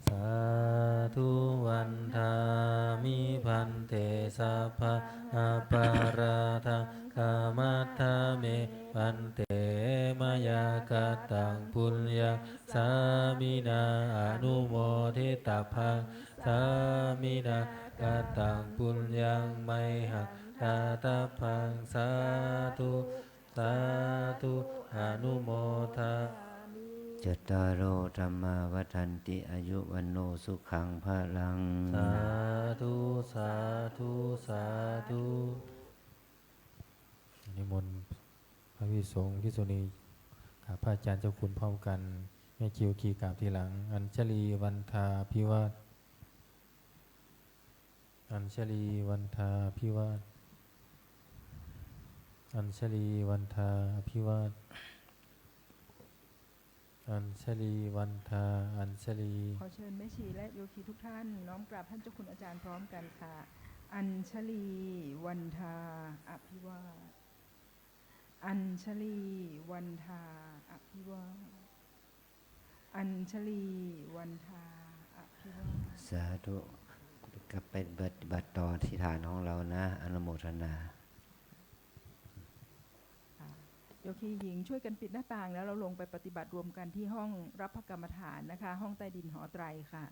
Sādhu vandāmi bhante, sabbaṃ aparādhaṃ khamatha me bhante, mayā kataṃ puññaṃ sāminā anumoditabbaṃ, sāminā kataṃ puññaṃ mayhaṃ dātabbaṃ, sādhu sādhu anumodāmi. Cattāro dhammā vaḍḍhanti, āyu vaṇṇo sukhaṃ balaṃ. Sādhu sādhu sādhu. นิมนต์พระภิกษุสงฆ์ภิกษุณีกราบพระอาจารย์เจ้าคุณพร้อมกัน แม่ชีโยคีกราบทีหลัง Añjalī vandā abhivād Añjalī vandā abhivād Añjalī vandā abhivād Añjalī vandā Añjalī. ขอเชิญแม่ชีและโยคีทุกท่านน้อมกราบท่านเจ้าคุณอาจารย์พร้อมกันค่ะ Añjalī vandā abhivād Añjalī vandā abhivād Añjalī vandā abhivād. สาธุ กลับไปปฏิบัติต่อที่ฐานของเรานะ อนุโมทนา ค่ะ โยคีหญิงช่วยกันปิดหน้าต่างแล้วเราลงไปปฏิบัติรวมกันที่ห้องรับพระกรรมฐานนะคะ ห้องใต้ดินหอไตรค่ะ